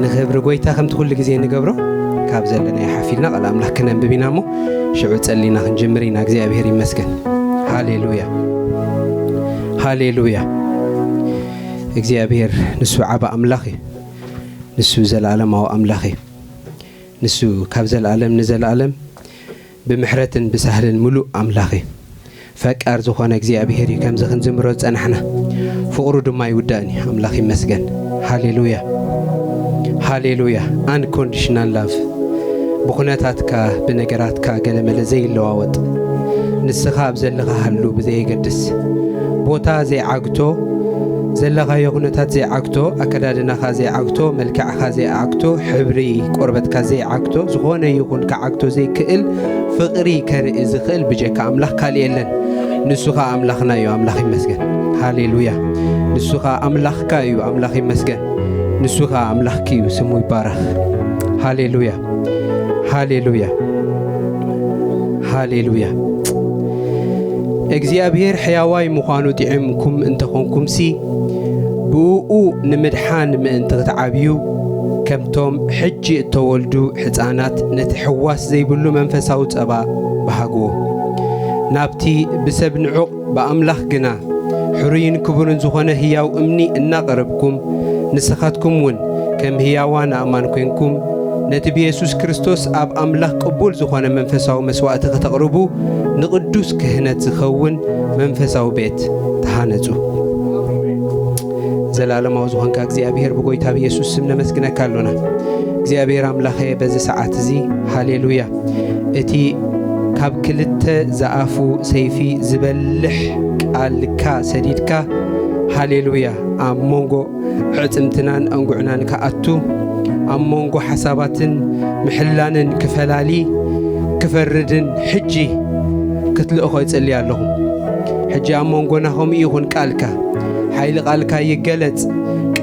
ንኽብሪ ጎይታ ከምቲ ኩሉ ግዜ ንገብሮ ካብ ዘለናዮ ሓፊልና ቃል ኣምላኽ ክነንብብ ኢና እሞ ሽዑ ጸሊና ክንጅምር ኢና። እግዚኣብሔር ይመስገን። ሃሌሉያ፣ ሃሌሉያ። እግዚኣብሔር ንሱ ዓቢ ኣምላኽ እዩ። ንሱ ዘለኣለማዊ ኣምላኽ እዩ። ንሱ ካብ ዘለኣለም ንዘለኣለም ብምሕረትን ብሳህልን ምሉእ ኣምላኽ እዩ። ፈቃር ዝኾነ እግዚኣብሔር እዩ። ከምዚ ክንዝምሮ ዝጸናሕና ፍቕሩ ድማ ኣይውዳእን እዩ። ኣምላኽ ይመስገን። ሃሌሉያ፣ ሃሌሉያ። Unconditional love፣ ብኹነታትካ ብነገራትካ ገለመለ ዘይለዋወጥ፣ ንስኻ ኣብ ዘለኻ ሃሉ ብዘየገድስ፣ ቦታ ዘይዓግቶ፣ ዘለኻዮ ኩነታት ዘይዓግቶ፣ ኣከዳድናኻ ዘይዓግቶ፣ መልክዕኻ ዘይዓግቶ፣ ሕብሪ ቆርበትካ ዘይዓግቶ፣ ዝኾነ ይኹን ክዓግቶ ዘይክእል ፍቕሪ ከርኢ ዝኽእል ብጀካ ኣምላኽ ካልእ የለን። ንሱ ኸኣ ኣምላኽና እዩ። ኣምላኽ ይመስገን። ሃሌሉያ። ንሱ ኸኣ ኣምላኽካ እዩ። ኣምላኽ ይመስገን። ንሱ ኸኣ ኣምላኽኪ እዩ። ስሙ ይባረኽ። ሃሌሉያ፣ ሃሌሉያ፣ ሃሌሉያ። እግዚኣብሔር ሕያዋይ ምዃኑ ጥዒምኩም እንተኾንኩምሲ፣ ብእኡ ንምድሓን ምእንቲ ክትዓብዩ፣ ከምቶም ሕጂ እተወልዱ ሕፃናት ነቲ ሕዋስ ዘይብሉ መንፈሳዊ ጸባ በሃግዎ። ናብቲ ብሰብ ንዑቕ ብኣምላኽ ግና ሕሩይን ክቡርን ዝኾነ ህያው እምኒ እናቐረብኩም፣ ንስኻትኩም እውን ከም ህያዋን ኣእማን ኮይንኩም፣ ነቲ ብየሱስ ክርስቶስ ኣብ ኣምላኽ ቅቡል ዝኾነ መንፈሳዊ መስዋእቲ ከተቕርቡ፣ ንቕዱስ ክህነት ዝኸውን መንፈሳዊ ቤት ተሃነጹ። ዘላለማዊ ዝኾንካ እግዚኣብሔር፣ ብጎይታ ብየሱስ ስም ነመስግነካ ኣሎና። እግዚኣብሔር ኣምላኸ፣ በዚ ሰዓት እዚ፣ ሃሌሉያ፣ እቲ ካብ ክልተ ዝኣፉ ሰይፊ ዝበልሕ ቃልካ ሰዲድካ፣ ሃሌሉያ፣ ኣብ መንጎ ኣዕጽምትናን ኣንጉዕናን ክኣቱ፣ ኣብ መንጎ ሓሳባትን ምሕላንን ክፈላሊ፣ ክፈርድን ሕጂ ክትልእኾ እጽሊ ኣለኹ። ሕጂ ኣብ መንጎና ከምኡ ይኹን ቃልካ፣ ሓይሊ ቃልካ ይገለጽ።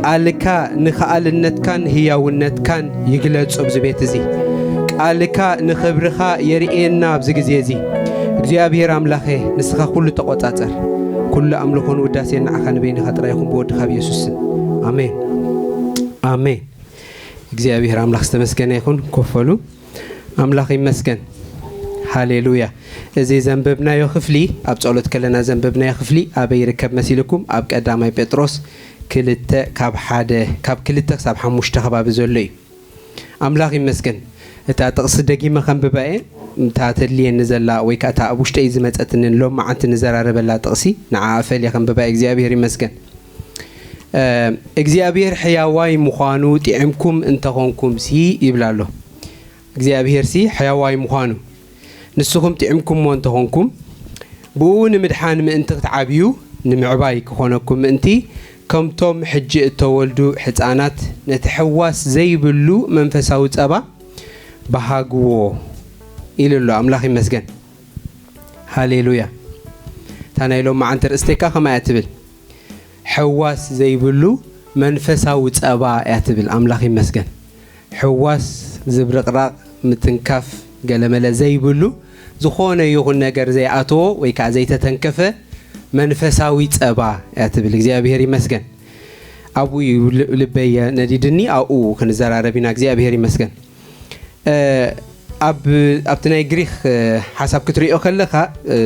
ቃልካ ንኸኣልነትካን ህያውነትካን ይግለጽ ኣብዚ ቤት እዚ። ቃልካ ንኽብርኻ የርእየና ኣብዚ ግዜ እዚ። እግዚኣብሔር ኣምላኸ፣ ንስኻ ኩሉ ተቖጻጸር። ኩሉ ኣምልኾን ውዳሴን ንዓኻ ንበይንኻ ጥራይ ይኹን ብወድኻ ብየሱስ ስም። ኣሜን። ኣሜን። እግዚኣብሔር ኣምላኽ ዝተመስገነ ይኹን። ኮፍ በሉ። ኣምላኽ ይመስገን። ሃሌሉያ። እዚ ዘንበብናዮ ክፍሊ፣ ኣብ ጸሎት ከለና ዘንበብናዮ ክፍሊ ኣበይ ይርከብ መሲልኩም? ኣብ ቀዳማይ ጴጥሮስ ክልተ ካብ ሓደ፣ ካብ ክልተ ክሳብ ሓሙሽተ ከባቢ ዘሎ እዩ። ኣምላኽ ይመስገን። እታ ጥቕሲ ደጊመ ከንብባ እየ። እታ ተድልየኒ ዘላ ወይ ከኣ እታ ኣብ ውሽጠይ ዝመጸትንን ሎም መዓንቲ ንዘራረበላ ጥቕሲ ንዓኣ ፈልየ ከንብባ እየ። እግዚኣብሔር ይመስገን። እ፣ እግዚኣብሔር ሕያዋይ ምዃኑ ጥዒምኩም እንተኾንኩምሲ ይብል ኣሎ። እግዚኣብሔርሲ ሕያዋይ ምዃኑ ንስኹም ጥዒምኩምዎ እንተኾንኩም፣ ብኡ ንምድሓን ምእንቲ ክትዓብዩ፣ ንምዕባይ ክኾነኩም ምእንቲ፣ ከምቶም ሕጂ እተወልዱ ሕፃናት ነቲ ሕዋስ ዘይብሉ መንፈሳዊ ጸባ በሃግዎ ኢሉ ኣሎ። ኣምላኽ ይመስገን። ሃሌሉያ። እታ ናይ ሎም መዓንቲ ርእስተይካ ከምኣ እያ ትብል። ሕዋስ ዘይብሉ መንፈሳዊ ጸባ እያ ትብል። ኣምላኽ ይመስገን። ሕዋስ ዝብርቕራቕ፣ ምትንካፍ፣ ገለመለ ዘይብሉ፣ ዝኾነ ይኹን ነገር ዘይኣተዎ ወይ ከኣ ዘይተተንከፈ መንፈሳዊ ጸባ እያ ትብል። እግዚኣብሔር ይመስገን። ኣብኡ እዩ ል-፣ ልበይ ነዲድኒ፣ ኣብኡ ክንዘራረብ ኢና። እግዚኣብሔር ይመስገን። እ፣ ኣብ፣ ኣብቲ ናይ ግሪኽ፣ እ፣ ሓሳብ ክትሪኦ ከለኻ፣ እ፣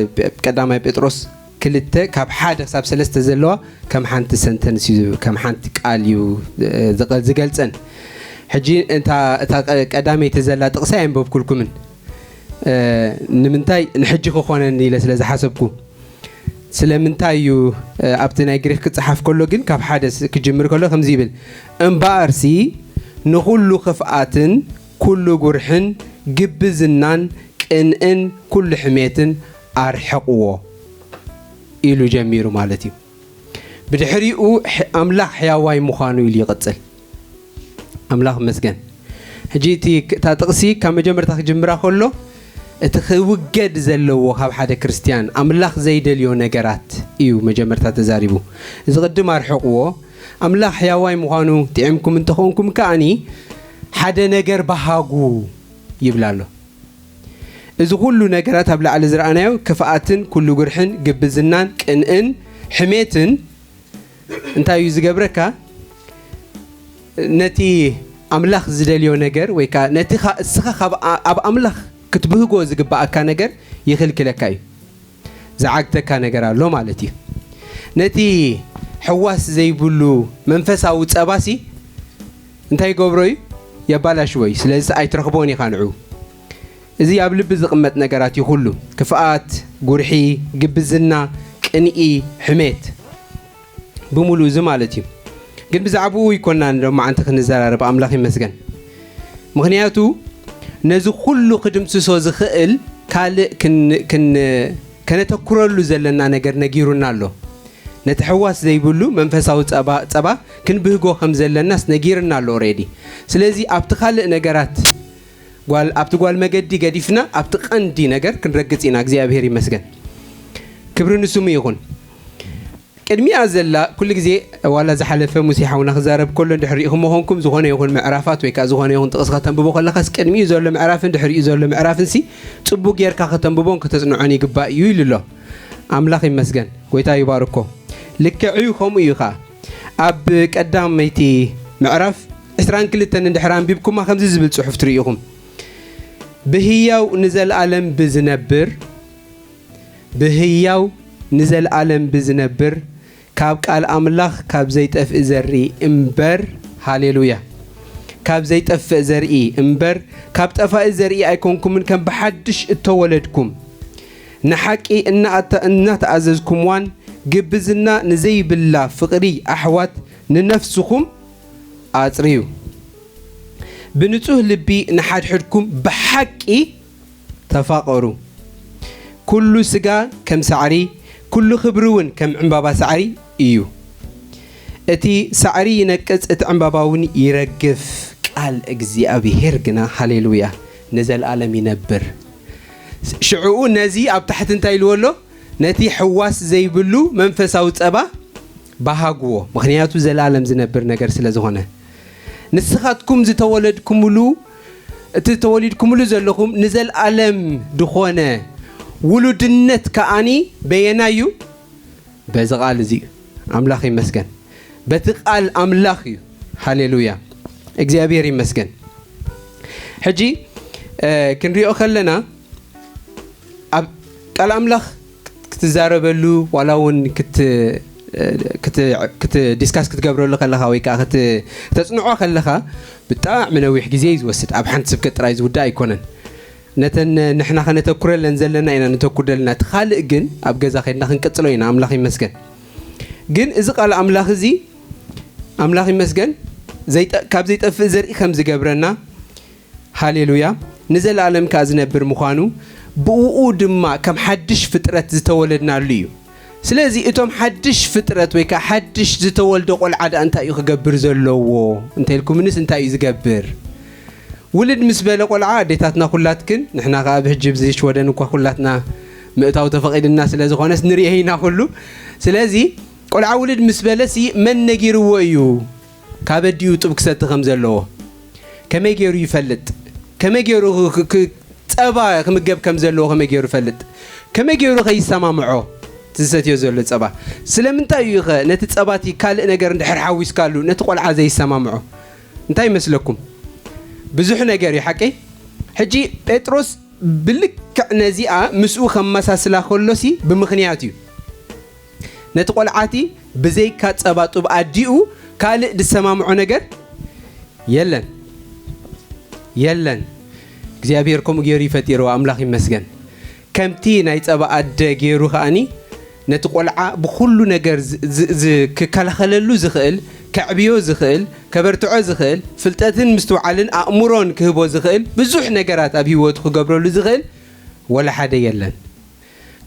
ቀዳማይ ጴጥሮስ ክልተ ካብ ሓደ ክሳብ ሰለስተ ዘለዋ ከም ሓንቲ ሰንተንስ እዩ፣ ከም ሓንቲ ቃል እዩ፣ እ፣ ዝቐ-፣ ዝገልጸን። ሕጂ እንታ፣ እታ ቀ-፣ ቀዳመይቲ ዘላ ጥቕሲ ኣየንበብኩልኩምን። እ፣ ንምንታይ? ንሕጂ ክኾነኒ ኢለ ስለ ዝሓሰብኩ። ስለምንታይ እዩ፣ እ፣ ኣብቲ ናይ ግሪኽ ክጸሓፍ ከሎ ግን ካብ ሓደ ስ-፣ ክጅምር ከሎ ከምዚ ይብል፣ "እምበኣርሲ ንኹሉ ክፍኣትን ኩሉ ጉርሕን ግብዝናን ቅንእን ኩሉ ሕሜትን ኣርሕቕዎ" ኢሉ ጀሚሩ ማለት እዩ። ብድሕሪኡ ሕ-፣ ኣምላኽ ሕያዋይ ምዃኑ ኢሉ ይቕጽል። ኣምላኽ ይመስገን። ሕጂ እቲ ክ-፣ እታ ጥቕሲ ካብ መጀመርታ ክጅምራ ከሎ፣ እቲ ክውገድ ዘለዎ ካብ ሓደ ክርስትያን ኣምላኽ ዘይደልዮ ነገራት እዩ መጀመርታ ተዛሪቡ። እዚ ቅድም ኣርሕቕዎ፣ ኣምላኽ ሕያዋይ ምዃኑ ጥዒምኩም እንተኾንኩም ከኣኒ ሓደ ነገር በሃጉ ይብል ኣሎ። እዚ ኩሉ ነገራት ኣብ ላዕሊ ዝረኣናዮ ክፍኣትን ኩሉ ጉርሕን ግብዝናን ቅንእን ሕሜትን እንታይ እዩ ዝገብረካ? ነቲ ኣምላኽ ዝደልዮ ነገር ወይ ከዓ ነቲ ኻ- እስኻ ካብ ኣ- ኣብ ኣምላኽ ክትብህጎ ዝግባኣካ ነገር ይኽልክለካ እዩ። ዝዓግተካ ነገር ኣሎ ማለት እዩ። ነቲ ሕዋስ ዘይብሉ መንፈሳዊ ጸባሲ እንታይ ይገብሮ እዩ? የባላሽዎ እዩ። ስለዚ ኣይትረኽቦን ኢኻ ንዑ። እዚ ኣብ ልቢ ዝቕመጥ ነገራት እዩ ኩሉ። ክፍኣት፣ ጉርሒ፣ ግብዝና፣ ቅንኢ፣ ሕሜት፣ ብምሉእ እዚ ማለት እዩ። ግን ብዛዕባኡ ይኮና ሎማዓንቲ ክንዘራረብ፣ ኣምላኽ ይመስገን። ምኽንያቱ ነዚ ኩሉ ክድምስሶ ዝኽእል ካልእ ክን- ክን- ከነተኩረሉ ዘለና ነገር ነጊሩና ኣሎ። ነቲ ሕዋስ ዘይብሉ መንፈሳዊ ጸባ ጸባ ክንብህጎ ከም ዘለናስ ነጊርና ኣሎ ኦሬዲ። ስለዚ ኣብቲ ካልእ ነገራት ጓል ኣብቲ ጓል መገዲ ገዲፍና ኣብቲ ቀንዲ ነገር ክንረግጽ ኢና። እግዚኣብሔር ይመስገን፣ ክብሪ ንስሙ ይኹን። ቅድሚኣ ዘላ ኩሉ ግዜ ዋላ ዝሓለፈ ሙሴ ሓውና ክዛረብ ከሎ እንድሕር ርኢኹሞ ኾንኩም ዝኾነ ይኹን ምዕራፋት ወይ ከዓ ዝኾነ ይኹን ጥቕስ ከተንብቦ ከለኻስ ቅድሚኡ ዘሎ ምዕራፍን ድሕሪኡ ዘሎ ምዕራፍን ሲ ጽቡቅ ጌርካ ከተንብቦን ከተጽንዖን ይግባእ እዩ ኢሉ ኣሎ። ኣምላኽ ይመስገን፣ ጎይታ ይባርኮ። ልክዕ እዩ፣ ከምኡ እዩ ኸዓ። ኣብ ቀዳመይቲ ምዕራፍ ዕስራን ክልተን እንድሕር ኣንቢብኩማ ከምዚ ዝብል ጽሑፍ ትርኢ ኢኹም። ብህያው ንዘለኣለም ብዝነብር ብህያው ንዘለኣለም ብዝነብር ካብ ቃል ኣምላኽ ካብ ዘይጠፍእ ዘርኢ እምበር፣ ሃሌሉያ፣ ካብ ዘይጠፍእ ዘርኢ እምበር ካብ ጠፋኢ ዘርኢ ኣይኮንኩምን፣ ከም ብሓድሽ እተወለድኩም ንሓቂ እናኣተ- እናተኣዘዝኩምዋን ግብዝና ንዘይብላ ፍቕሪ ኣሕዋት ንነፍስኹም ኣጽርዩ። ብንጹህ ልቢ ንሓድሕድኩም ብሓቂ ተፋቐሩ። ኩሉ ስጋ ከም ሳዕሪ፣ ኩሉ ክብሪ እውን ከም ዕምባባ ሳዕሪ እዩ። እቲ ሳዕሪ ይነቅጽ፣ እቲ ዕምባባ እውን ይረግፍ። ቃል እግዚኣብሔር ግና፣ ሃሌሉያ፣ ንዘለኣለም ይነብር። ሽዕኡ ነዚ ኣብ ታሕቲ እንታይ ኢልዎ ኣሎ? ነቲ ሕዋስ ዘይብሉ መንፈሳዊ ጸባ ባሃግዎ፣ ምኽንያቱ ዘለኣለም ዝነብር ነገር ስለ ዝኾነ። ንስኻትኩም ዝተወለድኩምሉ፣ እቲ ተወሊድኩምሉ ዘለኹም ንዘለኣለም ዝኾነ ውሉድነት ከኣኒ በየናይ እዩ? በዚ ቃል እዚ እዩ። ኣምላኽ ይመስገን። በቲ ቃል ኣምላኽ እዩ። ሃሌሉያ። እግዚኣብሔር ይመስገን። ሕጂ፣ እ፣ ክንሪኦ ከለና፣ ኣብ ቃል ኣምላኽ ክትዛረበሉ፣ ዋላ እውን ክት- ክት- ክት- ዲስካስ ክትገብረሉ ከለኻ ወይ ከዓ ክት- ክተጽንዖ ከለኻ ብጣዕሚ ነዊሕ ግዜ እዩ ዝወስድ። ኣብ ሓንቲ ስብከት ጥራይ ዝውዳእ ኣይኮነን። ነተን ንሕና ከነተኩረለን ዘለና ኢና ነተኩር ዘለና። እቲ ካልእ ግን ኣብ ገዛ ከይድና ክንቅጽሎ ኢና። ኣምላኽ ይመስገን። ግን እዚ ቃል ኣምላኽ እዚ፣ ኣምላኽ ይመስገን፣ ዘይጠ- ካብ ዘይጠፍእ ዘርኢ ከም ዝገብረና፣ ሃሌሉያ፣ ንዘለኣለም ከኣ ዝነብር ምዃኑ፣ ብእኡ ድማ ከም ሓድሽ ፍጥረት ዝተወለድናሉ እዩ። ስለዚ እቶም ሓድሽ ፍጥረት ወይ ከኣ ሓድሽ ዝተወልደ ቆልዓ ደኣ እንታይ እዩ ክገብር ዘለዎ እንተ ኢልኩምንስ እንታይ እዩ ዝገብር? ውልድ ምስ በለ ቆልዓ ኣዴታትና ኩላትክን፣ ንሕና ከኣ ብሕጂ ብዚ ሽወደን እኳ ኩላትና ምእታው ተፈቒድና ስለ ዝኾነስ ንርኤ ኢና ኩሉ። ስለዚ ቆልዓ ውልድ ምስ በለሲ መን ነጊርዎ እዩ ካብ ኣዲኡ ጡብ ክሰቲ ከም ዘለዎ? ከመይ ገይሩ ይፈልጥ? ከመይ ገይሩ ክ- ክ- ክ- ጸባ ክምገብ ከም ዘለዎ ከመይ ገይሩ ይፈልጥ? ከመይ ገይሩ ከይሰማምዖ እቲ ዝሰትዮ ዘሎ ጸባ? ስለምንታይ እዩ ኸ ነቲ ጸባቲ ካልእ ነገር እንድሕር ሓዊስካሉ ነቲ ቆልዓ ዘይሰማምዖ? እንታይ ይመስለኩም? ብዙሕ ነገር እዩ ሓቀይ። ሕጂ ጴጥሮስ ብልክዕ ነዚኣ ምስኡ ከመሳስላ ከሎሲ ብምኽንያት እዩ። ነቲ ቆልዓቲ ብዘይካ ጸባ ጡብ ኣዲኡ ካልእ ዝሰማምዖ ነገር የለን። የለን። እግዚኣብሔር ከምኡ ገይሩ እዩ ፈጢርዎ። ኣምላኽ ይመስገን። ከምቲ ናይ ጸባ ኣደ ገይሩ ከኣኒ ነቲ ቆልዓ ብኹሉ ነገር ዝ- ዝ- ዝ- ክከላኸለሉ ዝኽእል፣ ከዕብዮ ዝኽእል፣ ከበርትዖ ዝኽእል፣ ፍልጠትን ምስትውዓልን ኣእምሮን ክህቦ ዝኽእል፣ ብዙሕ ነገራት ኣብ ህይወቱ ክገብረሉ ዝኽእል ወላ ሓደ የለን።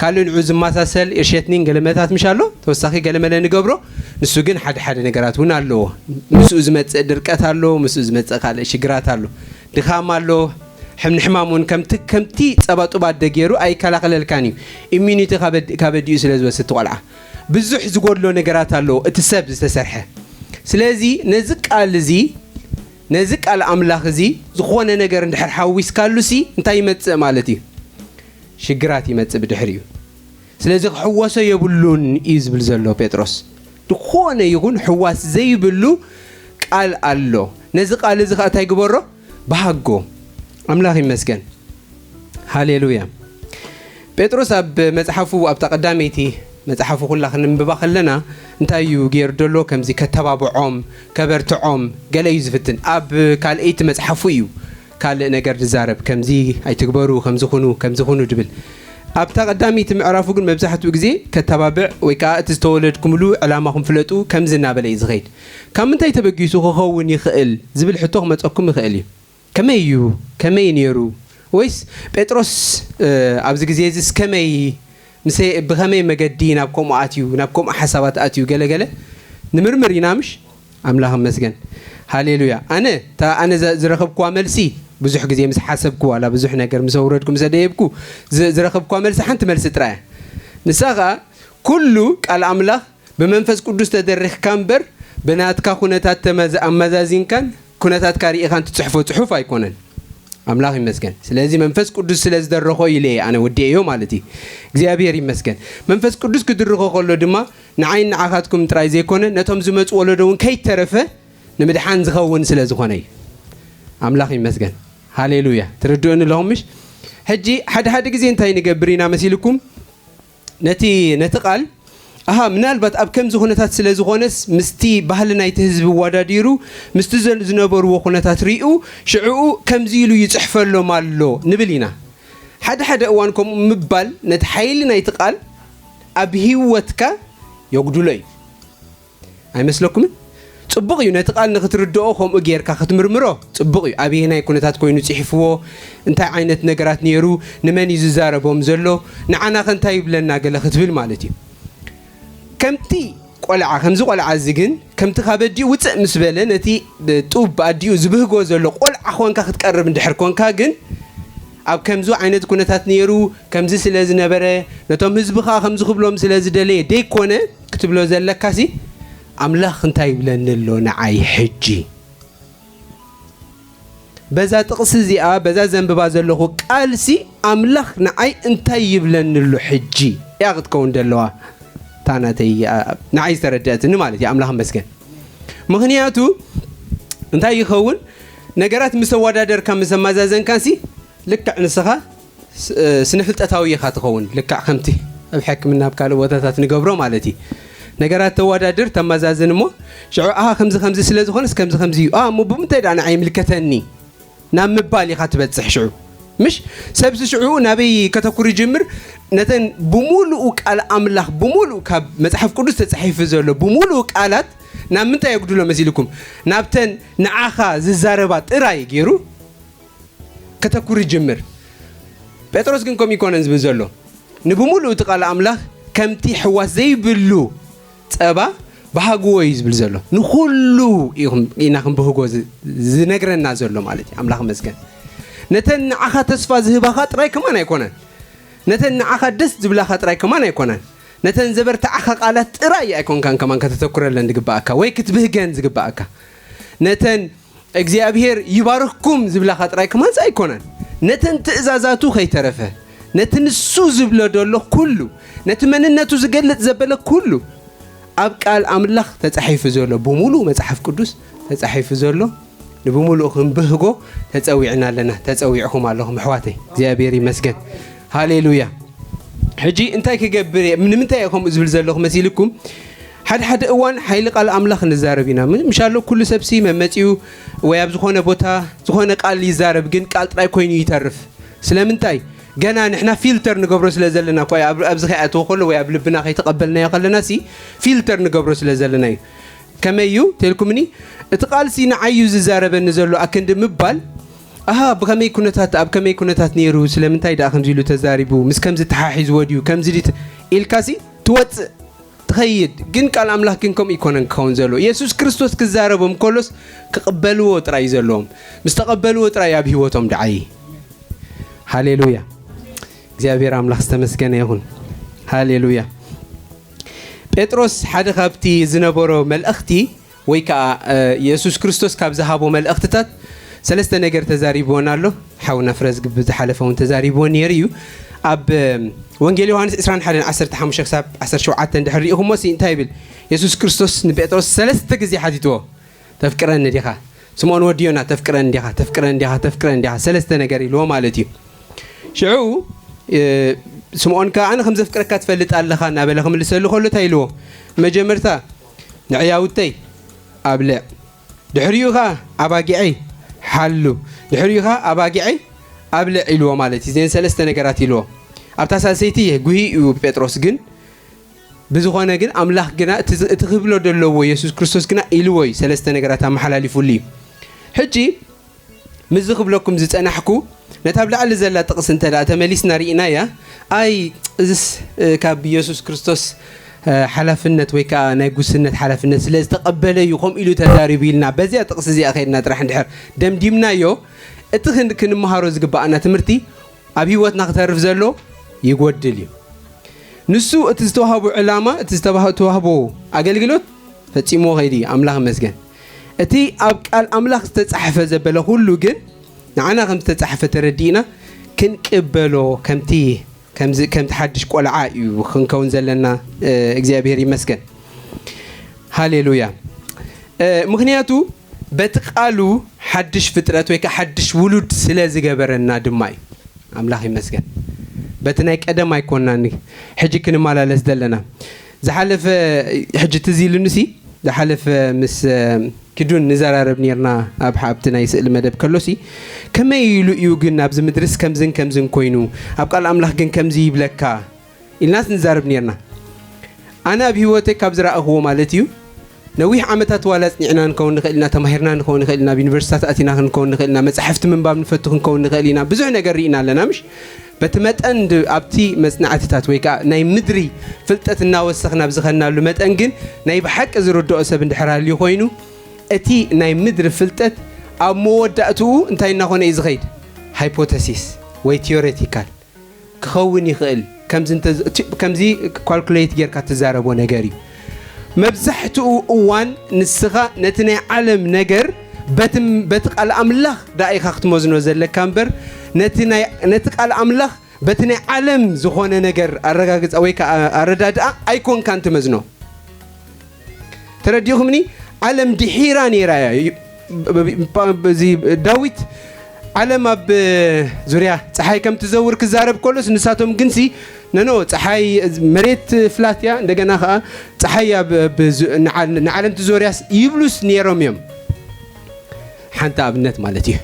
ካልእ ንዑ ዝመሳሰል እርሸትኒን ገለመታት ምሽ ኣሎ፣ ተወሳኺ ገለመለ ንገብሮ። ንሱ ግን ሓደ ሓደ ነገራት እውን ኣለዎ። ምስኡ ዝመጽእ ድርቀት ኣሎ፣ ምስኡ ዝመጽእ ካልእ ሽግራት ኣሎ። ድኻም ኣሎ፣ ሕም- ንሕማም እውን ከምቲ ከምቲ ጸባ ጡብ ኣደ ገይሩ ኣይከላኸለልካን እዩ። ኢሚዩኒቲ ካብ ኣድ- ካብ ኣዲኡ ስለ ዝወስድ እቲ ቆልዓ ብዙሕ ዝጎድሎ ነገራት ኣለዎ፣ እቲ ሰብ ዝተሰርሐ። ስለዚ ነዚ ቃል እዚ፣ ነዚ ቃል ኣምላኽ እዚ ዝኾነ ነገር እንድሕር ሓዊስካሉ ሲ እንታይ ይመጽእ ማለት እዩ? ሽግራት ይመጽእ ብድሕሪኡ። ስለዚ ክሕወሶ የብሉን እዩ ዝብል ዘሎ ጴጥሮስ። ዝኾነ ይኹን ሕዋስ ዘይብሉ ቃል ኣሎ። ነዚ ቃል እዚ ኸኣ እንታይ ግበሮ? በሃጎ። ኣምላኽ ይመስገን። ሃሌሉያ። ጴጥሮስ ኣብ መጽሓፉ፣ ኣብታ ቀዳመይቲ መጽሓፉ ኩላ ክንንብባ ከለና፣ እንታይ እዩ ገይሩ ዘሎ? ከምዚ ከተባብዖም፣ ከበርትዖም ገለ እዩ ዝፍትን። ኣብ ካልኣይቲ መጽሓፉ እዩ ካልእ ነገር ዝዛረብ፣ ከምዚ ኣይትግበሩ፣ ከምዚ ኩኑ፣ ከምዚ ኩኑ ድብል። ኣብታ ቀዳመይቲ ምዕራፉ ግን መብዛሕትኡ ግዜ ከተባብዕ ወይ ከኣ እቲ ዝተወለድኩምሉ ዕላማኹም ፍለጡ ከምዚ እናበለ እዩ ዝኸይድ። ካብ ምንታይ ተበጊሱ ክኸውን ይኽእል ዝብል ሕቶ ክመጸኩም ይኽእል እዩ። ከመይ እዩ? ከመይ ነይሩ? ወይስ ጴጥሮስ፣ እ፣ ኣብዚ ግዜ እዚስ ከመይ፣ ምስ፣ ብኸመይ መገዲ ናብ ከምኡ ኣትዩ፣ ናብ ከምኡ ሓሳባት ኣትዩ፣ ገለ ገለ ንምርምር ኢና፣ ምሽ? ኣምላኽ ይመስገን። ሃሌሉያ። ኣነ፣ እታ ኣነ ዘ-፣ ዝረኸብክዋ መልሲ፣ ብዙሕ ግዜ ምስ ሓሰብኩ፣ ዋላ ብዙሕ ነገር ምስ ኣውረድኩ፣ ምስ ኣደየብኩ፣ ዝ-፣ ዝረኸብክዋ መልሲ ሓንቲ መልሲ ጥራይ እያ። ንሳ ኸኣ፣ ኩሉ ቃል ኣምላኽ ብመንፈስ ቅዱስ ተደሪኽካ እምበር፣ ብናትካ ኩነታት ተመዛ-፣ ኣመዛዚንካን ኩነታትካ ርኢኻን ትጽሕፎ ጽሑፍ ኣይኮነን። ኣምላኽ ይመስገን። ስለዚ መንፈስ ቅዱስ ስለ ዝደረኾ ኢለ እየ ኣነ ወዲኤዮ ማለት እዩ። እግዚኣብሔር ይመስገን። መንፈስ ቅዱስ ክድርኾ ከሎ ድማ ንዓይን ንዓኻትኩም ጥራይ ዘይኮነ፣ ነቶም ዝመጹ ወለዶ እውን ከይተረፈ ንምድሓን ዝኸውን ስለ ዝኾነ እዩ። ኣምላኽ ይመስገን። ሃሌሉያ። ትርድኡኒ ኣለኹም ምሽ? ሕጂ ሓደ ሓደ ግዜ እንታይ ንገብር ኢና መሲልኩም? ነቲ፣ ነቲ ቃል፣ ኣሃ፣ ምናልባት ኣብ ከምዚ ኩነታት ስለ ዝኾነስ፣ ምስቲ ባህሊ ናይቲ ህዝቢ ኣወዳዲሩ፣ ምስቲ ዘ-፣ ዝነበርዎ ኩነታት ሪኡ፣ ሽዕኡ ከምዚ ኢሉ ይጽሕፈሎም ኣሎ ንብል ኢና። ሓደ ሓደ እዋን ከምኡ ምባል፣ ነቲ ሓይሊ ናይቲ ቃል ኣብ ህይወትካ የጉድሎ እዩ። ኣይመስለኩምን? ጽቡቕ እዩ፣ ነቲ ቃል ንኽትርድኦ ከምኡ ጌርካ ክትምርምሮ ጽቡቕ እዩ። ኣበየናይ ኩነታት ኮይኑ ጽሒፍዎ፣ እንታይ ዓይነት ነገራት ነይሩ፣ ንመን እዩ ዝዛረቦም ዘሎ፣ ንዓናኸ እንታይ ይብለና ገለ ክትብል ማለት እዩ። ከምቲ ቆልዓ፣ ከምዚ ቆልዓ እዚ ግን፣ ከምቲ ካብ ኣዲኡ ውጽእ ምስ በለ፣ ነቲ ጡብ ኣዲኡ ዝብህጎ ዘሎ ቆልዓ ኮንካ ክትቀርብ እንድሕር ኮንካ ግን፣ ኣብ ከምዚ ዓይነት ኩነታት ነይሩ፣ ከምዚ ስለ ዝነበረ፣ ነቶም ህዝቢ ኸኣ ከምዚ ክብሎም ስለ ዝደለየ ደይኮነ ክትብሎ ዘለካሲ፣ ኣምላኽ እንታይ ይብለኒ ኣሎ ንዓይ ሕጂ? በዛ ጥቕሲ እዚኣ፣ በዛ ዘንብባ ዘለኹ ቃልሲ፣ ኣምላኽ ንዓይ እንታይ ይብለኒ ኣሎ ሕጂ? እያ ክትከውን ዘለዋ። እታ ናተይ፣ ኣ-፣ ንዓይ ዝተረድአትኒ ማለት እዩ። ኣምላኽ ይመስገን። ምኽንያቱ እንታይ ይኸውን? ነገራት ምስ ኣወዳደርካ፣ ምስ ኣመዛዘንካሲ፣ ልክዕ ንስኻ ስ-፣ ስነ ፍልጠታዊ ኢኻ ትኸውን። ልክዕ ከምቲ ኣብ ሕክምና ኣብ ካልእ ቦታታት ንገብሮ ማለት እዩ። ነገራት ተወዳድር፣ ተመዛዝን እሞ፣ ሽዑ፣ ኣሃ፣ ከምዚ ከምዚ ስለ ዝኾነስ ከምዚ ከምዚ እዩ። ኣ፣ እሞ ብምንታይ ደኣ ንዓይ ይምልከተኒ? ናብ ምባል ኢኻ ትበጽሕ ሽዑ። ምሽ? ሰብሲ ሽዑ ናበይ ከተኩር ይጅምር? ነተን ብምሉኡ ቃል ኣምላኽ፣ ብምሉኡ ካብ መጽሓፍ ቅዱስ ተጻሒፉ ዘሎ ብምሉኡ ቃላት ናብ ምንታይ የጉድሎ መሲልኩም? ናብተን ንዓኻ ዝዛረባ ጥራይ ገይሩ ከተኩር ይጅምር። ጴጥሮስ ግን ከምኡ ይኮነን ዝብል ዘሎ። ንብምሉኡ እቲ ቃል ኣምላኽ ከምቲ ሕዋስ ዘይብሉ ጸባ ብሃግዎ እዩ ዝብል ዘሎ። ንኹሉ ኢኹም፣ ኢና ክንብህጎ ዝ-፣ ዝነግረና ዘሎ ማለት እዩ። ኣምላኽ ይመስገን። ነተን ንዓኻ ተስፋ ዝህባኻ ጥራይ ከማን ኣይኮነን። ነተን ንዓኻ ደስ ዝብላኻ ጥራይ ከማን ኣይኮነን። ነተን ዘበርትዓኻ ቃላት ጥራይ ኣይኮንካን ከማን ከተተኩረለን ዝግባኣካ ወይ ክትብህገን ዝግባኣካ። ነተን እግዚኣብሔር ይባርኽኩም ዝብላኻ ጥራይ ከማንስ ኣይኮነን። ነተን ትእዛዛቱ ከይተረፈ፣ ነቲ ንሱ ዝብሎ ዘሎ ኩሉ፣ ነቲ መንነቱ ዝገልጽ ዘበለ ኩሉ፣ ኣብ ቃል ኣምላኽ ተጻሒፉ ዘሎ፣ ብምሉእ መጽሓፍ ቅዱስ ተጻሒፉ ዘሎ፣ ንብምሉኡ ክንብህጎ ተጸዊዕና ኣለና። ተጸዊዕኹም ኣለኹም ኣሕዋተይ። እግዚኣብሔር ይመስገን። ሃሌሉያ። ሕጂ እንታይ ክገብር እየ? ንምንታይ እየ ከምኡ ዝብል ዘለኹ መሲልኩም? ሓደ ሓደ እዋን ሓይሊ ቃል ኣምላኽ ንዛረብ ኢና። ም-፣ ምሻሎ ኩሉ ሰብሲ መመጺኡ ወይ ኣብ ዝኾነ ቦታ ዝኾነ ቃል ይዛረብ፣ ግን ቃል ጥራይ ኮይኑ ይተርፍ። ስለምንታይ? ገና ንሕና ፊልተር ንገብሮ ስለ ዘለና እኮ፣ ኣብ፣ ኣብዚ ከይኣተወ ከሎ ወይ ኣብ ልብና ከይተቐበልናዮ ከለና ሲ ፊልተር ንገብሮ ስለ ዘለና እዩ። ከመይ እዩ ተልኩምኒ? እቲ ቃልሲ ንዓይ እዩ ዝዛረበኒ ዘሎ ኣክንዲ ምባል፣ ኣሃ፣ ብኸመይ ኩነታት፣ ኣብ ከመይ ኩነታት ነይሩ? ስለምንታይ ደኣ ከምዚ ኢሉ ተዛሪቡ? ምስ ከምዚ ተሓሒዝዎ ድዩ? ከምዚ ድዩ ተ-፣ ኢልካሲ ትወጽእ፣ ትኸይድ። ግን ቃል ኣምላኽ ግን ከምኡ ይኮነን ክኸውን ዘሎ። የሱስ ክርስቶስ ክዛረቦም ከሎስ ክቕበልዎ ጥራይ እዩ ዘለዎም። ምስ ተቐበልዎ ጥራይ ኣብ ህይወቶም ደዓይ። ሃሌሉያ። እግዚኣብሔር ኣምላኽ ዝተመስገነ ይኹን። ሃሌሉያ። ጴጥሮስ ሓደ ካብቲ ዝነበሮ መልእኽቲ ወይ ከዓ፣ እ፣ የሱስ ክርስቶስ ካብ ዝሃቦ መልእኽትታት ሰለስተ ነገር ተዛሪብዎን ኣሎ። ሓውና ፍረዝግብ ዝሓለፈ እውን ተዛሪብዎ ነይሩ እዩ። ኣብ፣ እ፣ ወንጌል ዮሃንስ ዕስራን ሓደን ዓሰርተ ሓሙሽተ ክሳብ ዓሰርተ ሸውዓተ እንድሕር ርኢኹሞ ሲ እንታይ ይብል? የሱስ ክርስቶስ ንጴጥሮስ ሰለስተ ግዜ ሓቲትዎ። ተፍቅረኒ ዲኻ? ስምኦን ወዲ ዮና፣ ተፍቅረኒ ዲኻ? ተፍቅረኒ ዲኻ? ተፍቅረኒ ዲኻ? ሰለስተ ነገር ኢልዎ ማለት እዩ። ሽዑ ስምኦን ከኣ ኣነ ከም ዘፍቅረካ ትፈልጥ ኣለኻ እናበለ ክምልሰሉ ከሎ እንታይ ኢልዎ? መጀመርታ ንዕያውተይ ኣብልዕ፣ ድሕሪኡ ኸኣ ኣባጊዐይ ሓሉ፣ ድሕሪኡ ኸኣ ኣባጊዐይ ኣብልዕ ኢልዎ ማለት እዩ። እዘን ሰለስተ ነገራት ኢልዎ። ኣብታ ሳልሰይቲ ጉሂ እዩ ጴጥሮስ ግን ብዝኾነ ግን ኣምላኽ ግና እቲ ክብሎ ደለዎ የሱስ ክርስቶስ ግና ኢልዎ እዩ ሰለስተ ነገራት ኣመሓላሊፉሉ እዩ። ሕጂ ምስዚ ክብለኩም ዝጸናሕኩ ነታ ኣብ ላዕሊ ዘላ ጥቕስ እንተ ደኣ ተመሊስና ርኢናያ፣ ኣይ እዝስ ካብ የሱስ ክርስቶስ ሓላፍነት ወይ ከዓ ናይ ጉስነት ሓላፍነት ስለ ዝተቐበለ እዩ ከምኡ ኢሉ ተዛሪቡ ኢልና በዚያ ጥቕስ እዚኣ ከይድና ጥራሕ እንድሕር ደምዲምናዮ እቲ ክንምሃሮ ዝግብኣና ትምህርቲ ኣብ ህይወትና ክተርፍ ዘሎ ይጎድል እዩ። ንሱ እቲ ዝተዋህቦ ዕላማ እቲ ዝተዋህቦ ኣገልግሎት ፈጺሞ ከይዲ ኣምላኽ ይመስገን። እቲ ኣብ ቃል ኣምላኽ ዝተጻሕፈ ዘበለ ኩሉ ግን ንዓና ከም ዝተጻሕፈ ተረዲእና ክንቅበሎ ከምቲ ከምዚ ከምቲ ሓድሽ ቆልዓ እዩ ክንከውን ዘለና። እግዚኣብሔር ይመስገን። ሃሌሉያ። ምክንያቱ በቲ ቃሉ ሓድሽ ፍጥረት ወይ ከዓ ሓድሽ ውሉድ ስለ ዝገበረና ድማ እዩ። ኣምላኽ ይመስገን። በቲ ናይ ቀደም ኣይኮናን ሕጂ ክንመላለስ ዘለና። ዝሓለፈ ሕጂ ትዝ ኢሉንሲ ዝሓለፈ ምስ ኪዱን ንዘራረብ ነርና ኣብ ሓብቲ ናይ ስእሊ መደብ ከሎሲ ከመይ ኢሉ እዩ ግን ኣብዚ ምድርስ ከምዝን ከምዝን ኮይኑ ኣብ ቃል ኣምላኽ ግን ከምዚ ይብለካ ኢልናስ ንዛረብ ነርና። ኣነ ኣብ ህይወተይ ካብ ዝረኣኽዎ ማለት እዩ ነዊሕ ዓመታት ዋላ ኣጽኒዕና ንከውን ንኽእል ኢና፣ ተማሂርና ንከውን ንኽእል ኢና፣ ኣብ ዩኒቨርሲታት ኣቲና ክንከውን ንኽእል ኢና፣ መጻሕፍቲ ምንባብ ንፈቱ ክንከውን ንኽእል ኢና፣ ብዙሕ ነገር ርኢና ኣለና ምሽ? በቲ መጠን ኣብቲ መጽናዕትታት ወይ ከዓ ናይ ምድሪ ፍልጠት እናወሰኽና ኣብ ዝኸናሉ መጠን ግን ናይ ብሓቂ ዝርድኦ ሰብ እንድሕር ሃልዩ ኮይኑ እቲ ናይ ምድሪ ፍልጠት ኣብ መወዳእትኡ እንታይ እናኾነ እዩ ዝኸይድ? ሃይፖተሲስ ወይ ቲዮሬቲካል ክኸውን ይኽእል። ከምዚ ኳልኩሌት ጌርካ ትዛረቦ ነገር እዩ። መብዛሕትኡ እዋን ንስኻ ነቲ ናይ ዓለም ነገር በቲ ቃል ኣምላኽ ደኣ ኢኻ ክትመዝኖ ዘለካ እምበር ነቲ ቃል ኣምላኽ በቲ ናይ ዓለም ዝኾነ ነገር ኣረጋግጻ ወይ ከዓ ኣረዳድኣ ኣይኮንካን ትመዝኖ። ተረዲኹምኒ? ዓለም ድሒራ ነይራ እያ። እዚ ዳዊት ዓለም ኣብ ዙርያ ፀሓይ ከም ትዘውር ክዛረብ ከሎስ ንሳቶም ግንሲ ነኖ ፀሓይ መሬት ፍላት እያ እንደገና ከዓ ፀሓይ ንዓለም ትዞርያስ ይብሉስ ነይሮም እዮም። ሓንቲ ኣብነት ማለት እዩ።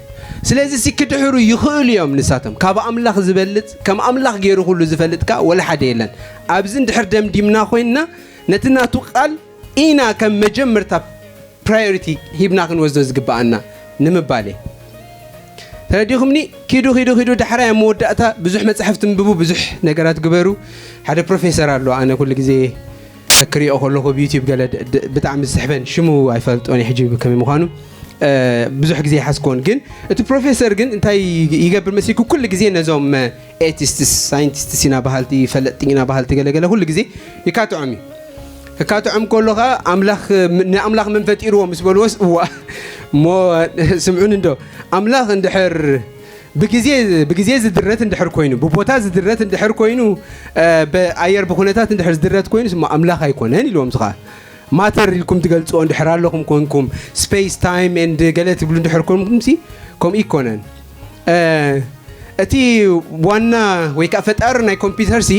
ስለዚ ሲ ክድሕሩ ይኽእሉ እዮም ንሳቶም ካብ ኣምላኽ ዝበልፅ ከም ኣምላኽ ገይሩ ኩሉ ዝፈልጥ ከዓ ወላ ሓደ የለን። ኣብዚ እንድሕር ደምዲምና ኮይንና ነቲ ናቱ ቃል ኢና ከም መጀመርታ ፕራዮሪቲ ሂብና ክንወስዶ ዝግብኣና ንምባል እየ። ተረዲኹምኒ? ኪዱ ኪዱ ኪዱ ዳሕራይ ኣብ መወዳእታ ብዙሕ መፅሓፍ ትንብቡ፣ ብዙሕ ነገራት ግበሩ። ሓደ ፕሮፌሰር ኣሎ፣ ኣነ ኩሉ ግዜ ክሪኦ ከለኹ ብዩቲዩብ ገለ ብጣዕሚ ዝስሕበን ሽሙ ኣይፈልጦን ሕጂ ከመይ ምዃኑ ብዙሕ ግዜ ይሓስኮን ግን እቲ ፕሮፌሰር ግን እንታይ ይገብር መሲልኩ ኩሉ ግዜ ነዞም ኤቲስትስ ሳይንቲስትስ ኢና በሃልቲ ፈለጥቲ ኢና በሃልቲ ገለገለ ኩሉ ግዜ ይካትዖም እዩ። ክካትዖም ከሎ ከዓ ኣምላኽ ንኣምላኽ መን ፈጢርዎ ምስ በልዎስ እዋ እሞ ስምዑን እንዶ ኣምላኽ እንድሕር ብግዜ ብግዜ ዝድረት እንድሕር ኮይኑ ብቦታ ዝድረት እንድሕር ኮይኑ ብኣየር ብኩነታት እንድሕር ዝድረት ኮይኑ ስማ ኣምላኽ ኣይኮነን ኢልዎም ስኻ ማተር ኢልኩም ትገልፅዎ እንድሕር ኣለኹም ኮንኩም ስፔስ ታይም ኤንድ ገለ ትብሉ እንድሕር ኮንኩም ሲ ከምኡ ይኮነን። እቲ ዋና ወይ ከዓ ፈጣሪ ናይ ኮምፒውተር ሲ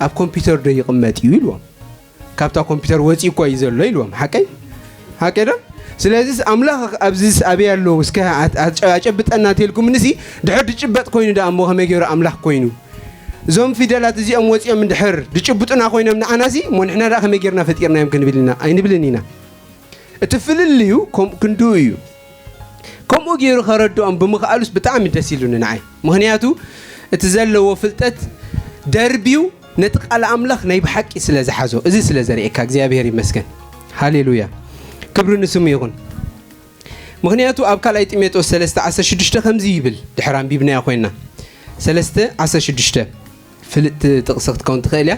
ኣብ ኮምፒውተር ዶ ይቕመጥ እዩ ኢልዎም። ካብታ ኮምፒውተር ወፂኡ እኮ እዩ ዘሎ ኢልዎም። ሓቀይ ሓቀ ዶ? ስለዚስ ኣምላኽ ኣብዚስ ኣበይ ኣለዉ እስከ ኣጨብጠና እንተልኩም ንሲ ድሕር ድጭበጥ ኮይኑ ደኣ እሞ ከመይ ገይሩ ኣምላኽ ኮይኑ እዞም ፊደላት እዚኦም ወፂኦም እንድሕር ድጭብጡና ኮይኖም ንዓናሲ እሞ ንሕና ደኣ ከመይ ጌርና ፈጢርናዮም ክንብል ኢና ኣይንብልን ኢና። እቲ ፍልልዩ ከምኡ ክንድኡ እዩ። ከምኡ ገይሩ ከረድኦም ብምኽኣሉስ ብጣዕሚ ደስ ኢሉኒ ንዓይ። ምኽንያቱ እቲ ዘለዎ ፍልጠት ደርብዩ ነቲ ቃል ኣምላኽ ናይ ብሓቂ ስለ ዝሓዞ እዚ ስለ ዘርእየካ እግዚኣብሔር ይመስገን። ሃሌሉያ ክብሪ ንስሙ ይኹን። ምኽንያቱ ኣብ ካልኣይ ጢሞቴዎስ ሰለስተ ዓሰርተ ሽዱሽተ ከምዚ ይብል ድሕር ኣንቢብናያ ኮይንና ሰለስተ ዓሰርተ ሽዱሽተ ፍልጥቲ ጥቕሲ ክትከውን ትኽእል እያ።